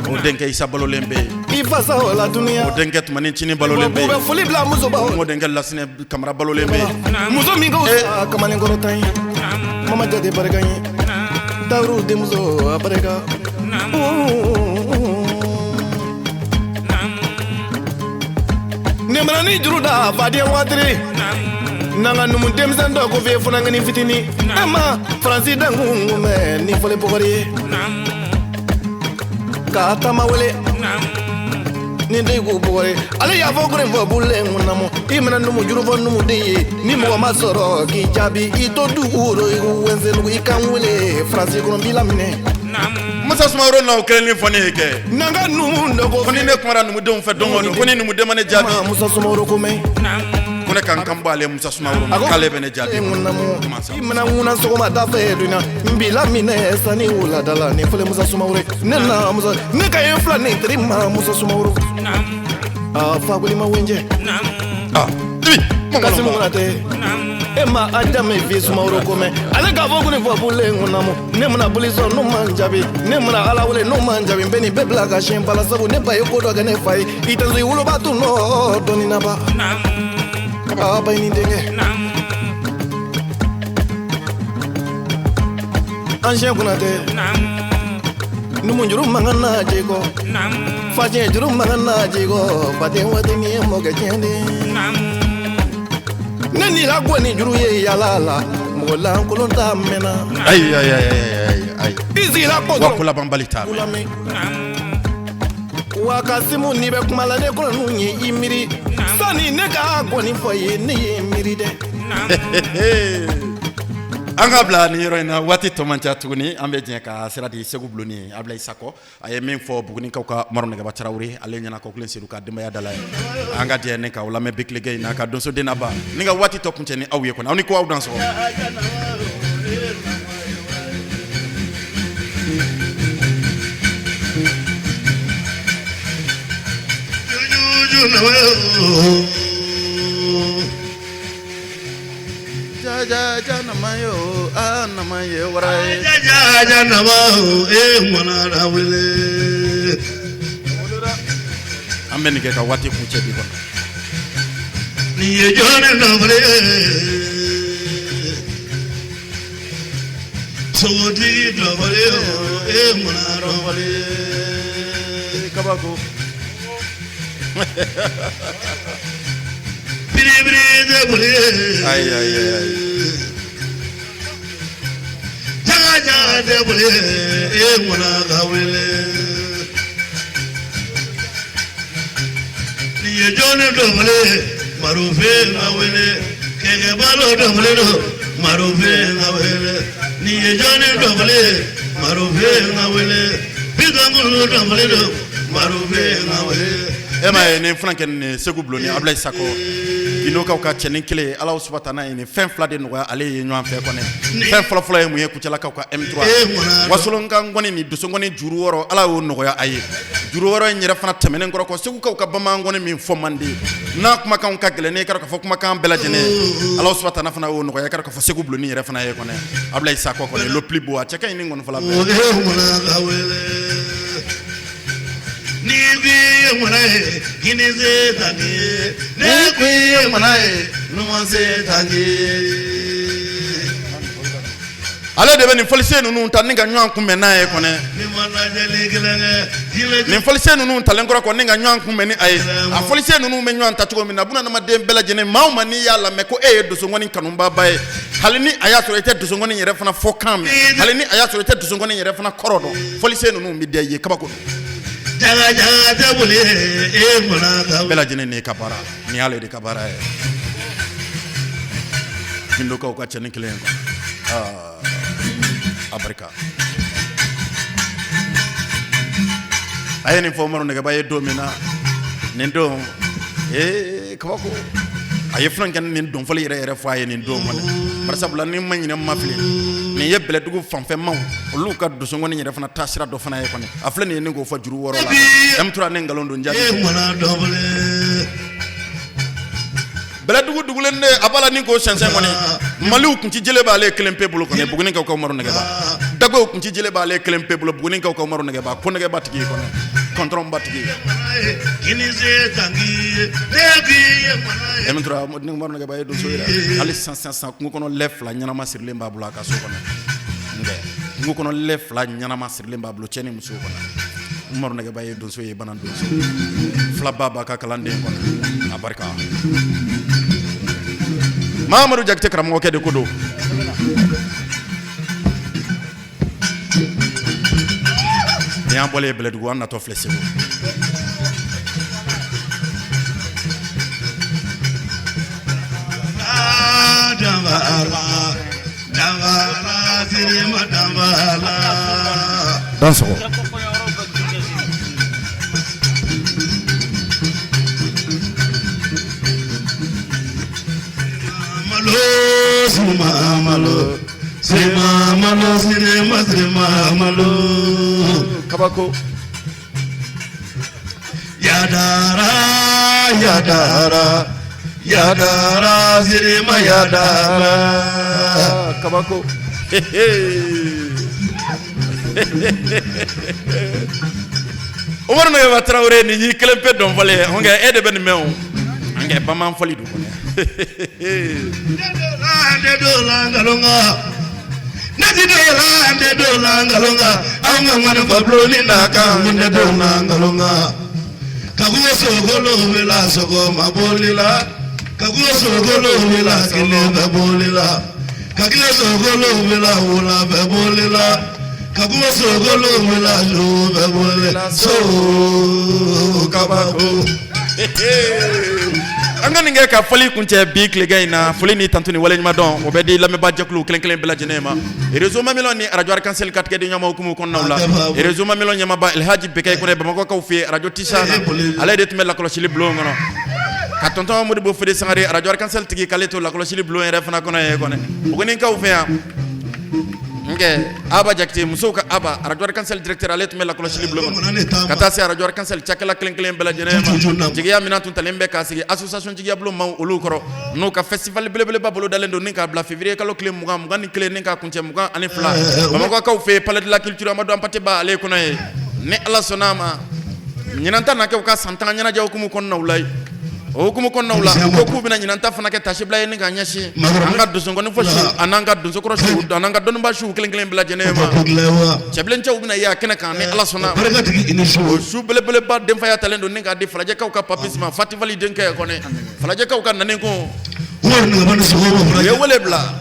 o denkɛ Isa balolen bɛ yen i fasa o la duniya o denkɛ Tumani Ncinin balolen bɛ u bɛ yen foli bila musobaw o denkɛ Lasinɛ Kamara balolen bɛ yen muso min ko sa kamalen kɔrɔ tan ye mama jate barika ye dawuru denmuso a barika Nemana juru da faden waatiri n'an ka numu denmisɛn dɔ ko f'e funankɛnin fitinin e ma faransi dankun mɛn ni fɔli bɔgɔri ye k'a taama wele ni den k'u bɔgɔri ale y'a fɔ ko nin fɔ bulen kun na mɔ i mana numu juru fɔ numuden ye ni mɔgɔ ma sɔrɔ k'i jaabi i to dugu rɔ i k'u wɛnsɛnugu i kan wele faransi kɔnɔ b'i laminɛ Musa Sumaworo n'aw kelen ni fɔ ne ye kɛ n'an ka numu dɔ ko ko ni ne kumara numudenw fɛ don o don ko ni numuden ma ne jaabi ma Musa Sumaworo ko mɛn ko ne ka n kan bɔ ale Musa Sumaworo ma k'ale bɛ ne jaabi I mana ŋuna sɔgɔma da fɛ dunya n b'i laminɛ sanni wulada la ni fɔlen Musa Sumaworo ye. Ne na Musa ne ka ye fila ni teri ma Musa Sumaworo a fakoli ma wenjɛ ah ibi Kasimu Konate e ma a jame fi Sumaworo ko mɛn ale k'a fɔ ko nin fɔ bulen kunna mɔ ne mana boli sɔrɔ n'o man jaabi ne mana ala wele n'o man jaabi n bɛ nin bɛɛ bila ka siɲɛ bala sabu ne ba ye ko dɔ kɛ ne fa ye i tɛ so i woloba tun nɔ dɔɔnin na ba a ba ni denkɛ ancien Konate numu juru mankan na jikɔ facɛ juru mankan na jikɔ faden waati ni ye mɔkɛ tiɲɛ de ne ni la gɔ ni juru ye yala la mɔgɔ lankolon t'a mɛnna ayi ayi ayi ayi ayi i sigila kɔ wa dɔrɔn ko laban bali t'a mɛn lamɛn wa Kasimu n'i bɛ kuma la ne kɔnɔ n'u ye i miiri sani ne ka gɔni fɔ ye ne ye miiri dɛ an ka bila nin yɔrɔ in na waati tɔ man ca tuguni an bɛ jɛ ka sira di Segu Bulonni Abulayi Sakɔ a ye min fɔ Bugunikaw ka Umaru Nɛgɛba Tarawele ale ɲɛna kɔkelen Sedu ka denbaya dala ye an ka jɛ ne ka o lamɛn Bikiligɛ in na ka donsoden na ba ni ka waati tɔ kuncɛ ni aw ye kɔni aw ni ko aw dan sɔgɔ Ja ja nama yo a nama ye wara ye Ja nama e mɔnara wele. An bɛ nin kɛ ka waati kuncɛ bi kɔnɔ Nin ye jɔnni nɔfɛ ye. Sogotigi dɔfɔlen e mɔnara wele. Kabako Biribiri tɛ boli. Ayi ayi ayi Jaga jaga tɛ boli e mɔna ka wele. Nin ye jɔnni dɔfɔlen marofe ka wele. Kɛkɛ balo dɔfɔlen don marofe ka wele. Nin ye jɔnni dɔfɔlen marofe ka wele. Bitɔnkulu dɔfɔlen don marofe ka wele. E ma ye, nin funankɛ nin, Segu Bulon, Abulayi Sakɔ, Gindokaw ka cɛnin kelen, Ala subahana ye nin fɛn fila de nɔgɔya ale ye ɲɔgɔn fɛ kɔnɛ. Fɛn fɔlɔfɔlɔ ye mun ye? Kucalakaw ka M3, Wasolonka ngɔni ni dosongɔni juru 6, Ala y'o nɔgɔya a ye. Juru 6 in yɛrɛ fana tɛmɛnen kɔrɔ kɔ, Segukaw ka bamanan ngɔni min fɔ man di, n'a kumakan ka gɛlɛn, ne k'a fɔ kumakan bɛɛ lajɛlen, Ala subahana fana y'o nɔgɔya k'a fɔ Segu Bulon yɛrɛ fana ye kɔnɛ. Abulayi Sakɔ kɔnɛ, le plus beau, a cɛ ka ɲi ni ngɔni fɔla bɛɛ. Ni ye ye kini se ta ye, ne ye ye numan se ta ye. Ale de bɛ nin fɔlisen ninnu ta ni ka ɲɔgɔn kunbɛn n'a ye kɔnɛ. Nin fɔlisen ninnu talen kɔrɔ kɔ ni ka ɲɔgɔn kunbɛn ni a ye, a fɔlisen ninnu bɛ ɲɔgɔn ta cogo min na, bunadamaden bɛɛ lajɛlen, maa o maa n'i y'a lamɛn ko e ye dosongɔni kanubaaba ye, hali ni a y'a sɔrɔ i tɛ dosongɔni yɛrɛ fana fɔ kan mɛn, hali ni a y'a sɔrɔ i tɛ dosongɔni yɛrɛ fana kɔrɔ dɔn, fɔlisen ninnu bɛ diya i ye kabako don. Bɛɛ lajɛlen n'i ka baara, nin y'ale de ka baara ye, Gindokaw ka cɛnin kelen ye kɔnɔ. A barika a ye nin fɔ Umaru Nɛgɛba ye don min na, nin don ee kabako, a ye funankɛ nin dɔnfɔli yɛrɛ yɛrɛ fɔ a ye nin don kɔnɔ. Barisabula ni ma ɲinɛ ma fili, nin ye Bɛlɛdugu fanfɛmaw olu ka dosongɔni yɛrɛ fana taasira dɔ fana ye kɔnɔ. A filɛ nin ye, ni k'o fɔ juru 6 la, M3, ni nkalon don, jaabi. Bɛlɛdugu dugulen de a b'a la ni k'o sɛnsɛn kɔni, Maliw kunci jele b'ale kelen pe bolo kɔni, Bugunikaw ka Umaru Nɛgɛba. Dagow kunci jele b'ale kelen pe bolo, Bugunikaw ka Umaru Nɛgɛba, ko nɛgɛba tigi kɔni, kɔntɔrɔnba tigi. M3, ni Umaru Nɛgɛba ye donso ye, hali sisan sisan, kungo kɔnɔ lɛ 2 ɲɛnama sirilen b'a bolo a ka so kɔnɔ. Kungo kɔnɔ lɛ 2 ɲɛnama sirilen b'a bolo, cɛ ni muso kɔnɔ. Umaru Nɛgɛba ye donso ye, bana donso filaba b'a ka kalanden kɔnɔ. A barika, Mahamadu Jakite karamɔgɔkɛ de ko don. Ni y'an bɔlen Bɛlɛdugu, an natɔ filɛ Segu. Dansɔgɔ. Kabako. Yadara yadara yadara sirima yadara. Kabako. Umaru Nɛgɛba Tarawele, nin y'i kelen pe dɔn fɔlen ye. Nkɛ e de bɛ nin mɛn o. Nkɛ bamanan fɔli don kɔnɔ. Ne ti don la, n tɛ don la nkalon kan. An ka ŋɔni fɔ ni n'a kan, n tɛ don la nkalon kan. Kakugo sogolo wulila sɔgɔma boli la, kakugo sogolo wulila kelen bɛ boli la, kakile sogolo wulila wula bɛ boli la, kakugo sogolo wulila su bɛ boli la, so kabako. An ka nin kɛ ka fɔli kuncɛ bi tilegan in na. Foli ni tantu ni waleɲuman dɔn, o bɛ di lamɛnbaa jɛkulu kelen kelen bɛɛ lajɛlen ma. Réseau Mamelon ni arajo Arc-en-Ciel ka tigɛ di ɲɔgɔn ma hukumu kɔnɔnaw la, Réseau Mamelon ɲɛmaaba Elhaji Bekayi Kɔnɛ, Bamakɔkaw fɛ yen, arajo Tisa, ale de tun bɛ lakɔlɔsili bulon kɔnɔ, ka tɔntɔn Modibo Fode Sangare, arajo Arc-en-Ciel tigi, k'ale to lakɔlɔsili bulon yɛrɛ fana kɔnɔ yen kɔnɛ. Bugunikaw fɛ yan nkɛ, Aba Jakite, musow ka Aba, arajo Arc-en-Ciel directeur, ale tun bɛ lakɔlɔsili bulon kɔnɔ, ka taa se arajo Arc-en-Ciel cakɛla kelen kelen bɛɛ lajɛlen ma. Jigiya minɛn tun talen bɛ k'a sigi association jigiya bulon maaw olu kɔrɔ, n'u ka festival belebeleba bolo dalen don ni k'a bila février kalo tile 20, 21 ni k'a kuncɛ 22, Bamakɔkaw fɛ yen, palais de la culture Amadu Hampâté Bâ ale kɔnɔ yen. Ni Ala sɔnna a ma, ɲinan ta na kɛ u ka san 10 ɲɛnajɛ hukumu kɔnɔnaw la. O hukumu kɔnɔnaw la, u ko k'u bɛna ɲinan ta fana kɛ tasibila ye ni k'a ɲɛsin an ka donsongɔni fɔ su an'an ka donsokɔrɔ su an'an ka dɔnnibaa su kelen kelen bɛɛ lajɛlen ma. Cɛbilencɛw bɛna ye a kɛnɛ kan ni Ala sɔnna. O su belebeleba denfaya talen don ni k'a di Falajɛkaw ka Papis ma, Fatifali denkɛ kɔnɛ, Falajɛkaw ka nani ko u ye wele bila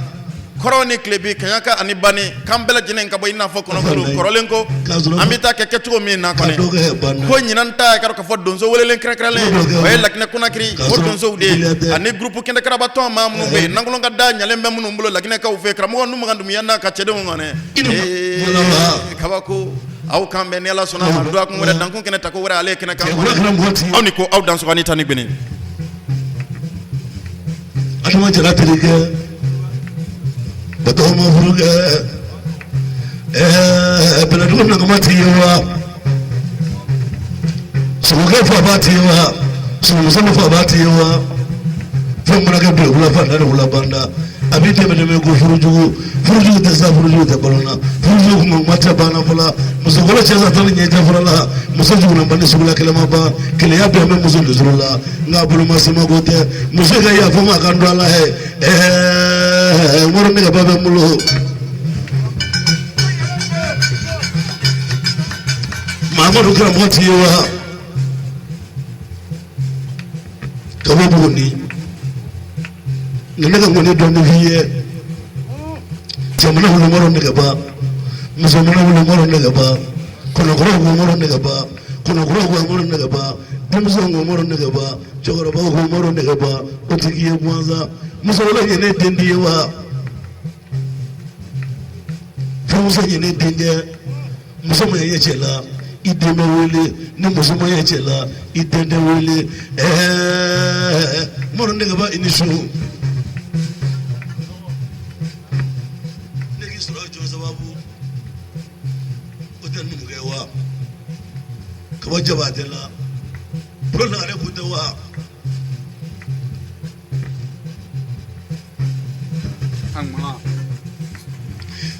kɔrɔn ni tilebin, kaɲaka ani bani k'an bɛɛ lajɛlen ka bɔ i n'a fɔ kɔnɔkulu kɔrɔlen ko an bɛ taa kɛ kɛcogo min na kɔni, ko ɲinan ta kɛra k'a fɔ donso welelen kɛrɛnkɛrɛnlen, o ye Laginɛ Konakiri o donsow de ye, ani groupe kɛnɛkaraba tɔn maa minnu bɛ yen, nankolon ka da ɲalen bɛ minnu bolo Laginɛkaw fɛ, karamɔgɔ Numakan Dunbiya n'a ka cɛdenw kɔni. Ee kabako. Aw kan bɛn ni Ala sɔnna a ma dɔgɔkun wɛrɛ dankun kɛnɛ tako wɛrɛ ale kɛnɛ kan aw ni ko aw dansɔgɔ ni tan ni gbene. Adama Jara terikɛ Batɔgɔma furukɛ ɛɛ Bɛlɛdugu nagama t'i ye wa Sogokɛ faba t'i ye wa Sogomuso faba t'i ye wa fɛn mana kɛ bilakula fanda ni wula banda a b'i dɛmɛ dɛmɛ ko furujugu furujugu tɛ sa furujugu tɛ balo la furujugu kuma kuma tɛ banna fɔlɔ musokɔrɔ cɛ sa tɔni ɲɛ tɛ fɔlɔ la muso jugu ban ni sugula kɛlɛ ma ban keleya bɛn bɛ muso dusuru la nka boloma sema ko tɛ muso ka yafa ma ka don ala ye ɛɛ wari nɛgɛba bɛ n bolo Mamadu karamɔgɔ t'i ye wa ka bɔ Buguni nka ne ka ŋɔni dɔɔni f'i ye cɛ mana wuli Umaru nɛgɛba muso mana wuli Umaru nɛgɛba kɔnɔkɔrɔ ko Umaru nɛgɛba kɔnɔkɔrɔ ko Umaru nɛgɛba denmisɛnw ko Umaru nɛgɛba cɛkɔrɔbaw ko Umaru nɛgɛba o tigi ye gansan musokɔrɔba ye ne den di ye wa furumuso ye ne denkɛ muso ma ɲɛ cɛ la i den bɛ wele ni muso ma ɲɛ cɛ la i den tɛ wele ɛɛ Umaru nɛgɛba i ni su ne k'i sɔrɔ jɔn sababu o tɛ numukɛ wa ka bɔ Jabatɛ la bolo nagare kun tɛ wa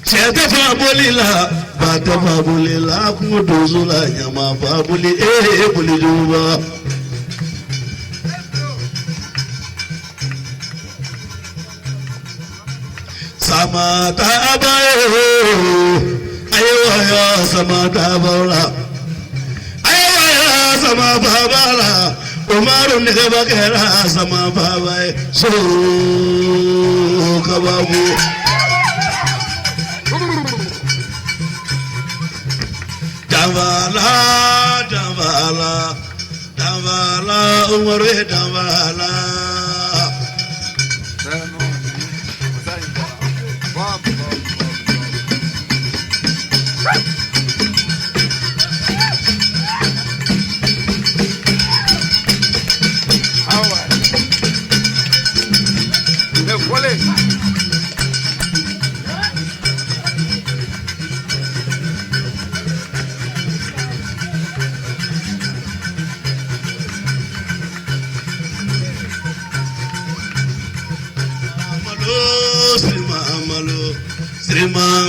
cɛ tɛ fa boli la ba tɛ fa boli la kungo donso la ɲama fa boli ee boli juguba. Sama taba ye ayiwa sama taba la ayiwa sama baba la Umaru nɛgɛba kɛra sama baba ye so kabako. Danfala danfala danfala Umaru ye danfala.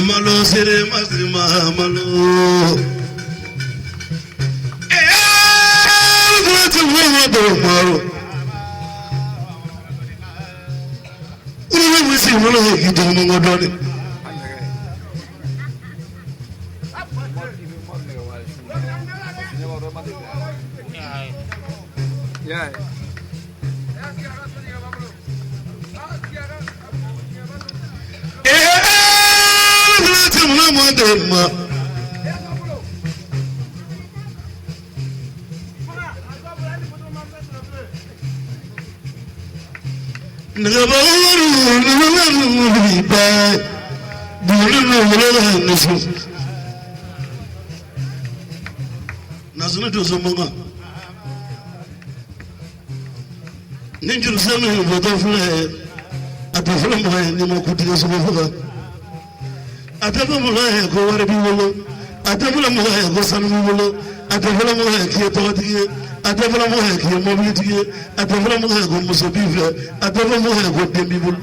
Malo sirima sirima malo Ni jurusɛn min bɔtɔ filɛ a tɛ fɔlɔ mɔgɔ ye n'i ma kuntigi sogo faga a tɛ fɔ mɔgɔ ye ko wari b'i bolo a tɛ fɔlɔ mɔgɔ ye ko sanu b'i bolo a tɛ fɔlɔ mɔgɔ ye k'i ye tɔgɔtigi ye a tɛ fɔlɔ mɔgɔ ye k'i ye mɔbilitigi ye a tɛ fɔlɔ mɔgɔ ye ko muso b'i fɛ a tɛ fɔ mɔgɔ ye ko den b'i bolo.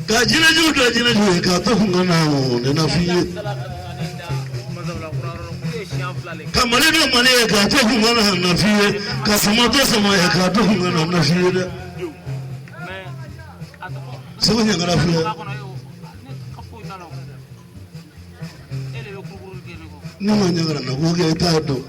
Ka jinɛjugu dɔ jinɛjugu ye k'a to kun ka na o ne na f'i ye. Ka mali dɔ mali ye k'a to kun ka na na f'i ye ka sama dɔ sama ye k'a to kun ka na na f'i ye dɛ. Segu ɲagara filɛ. Ne ma ɲagara na ko kɛ i t'a dɔn.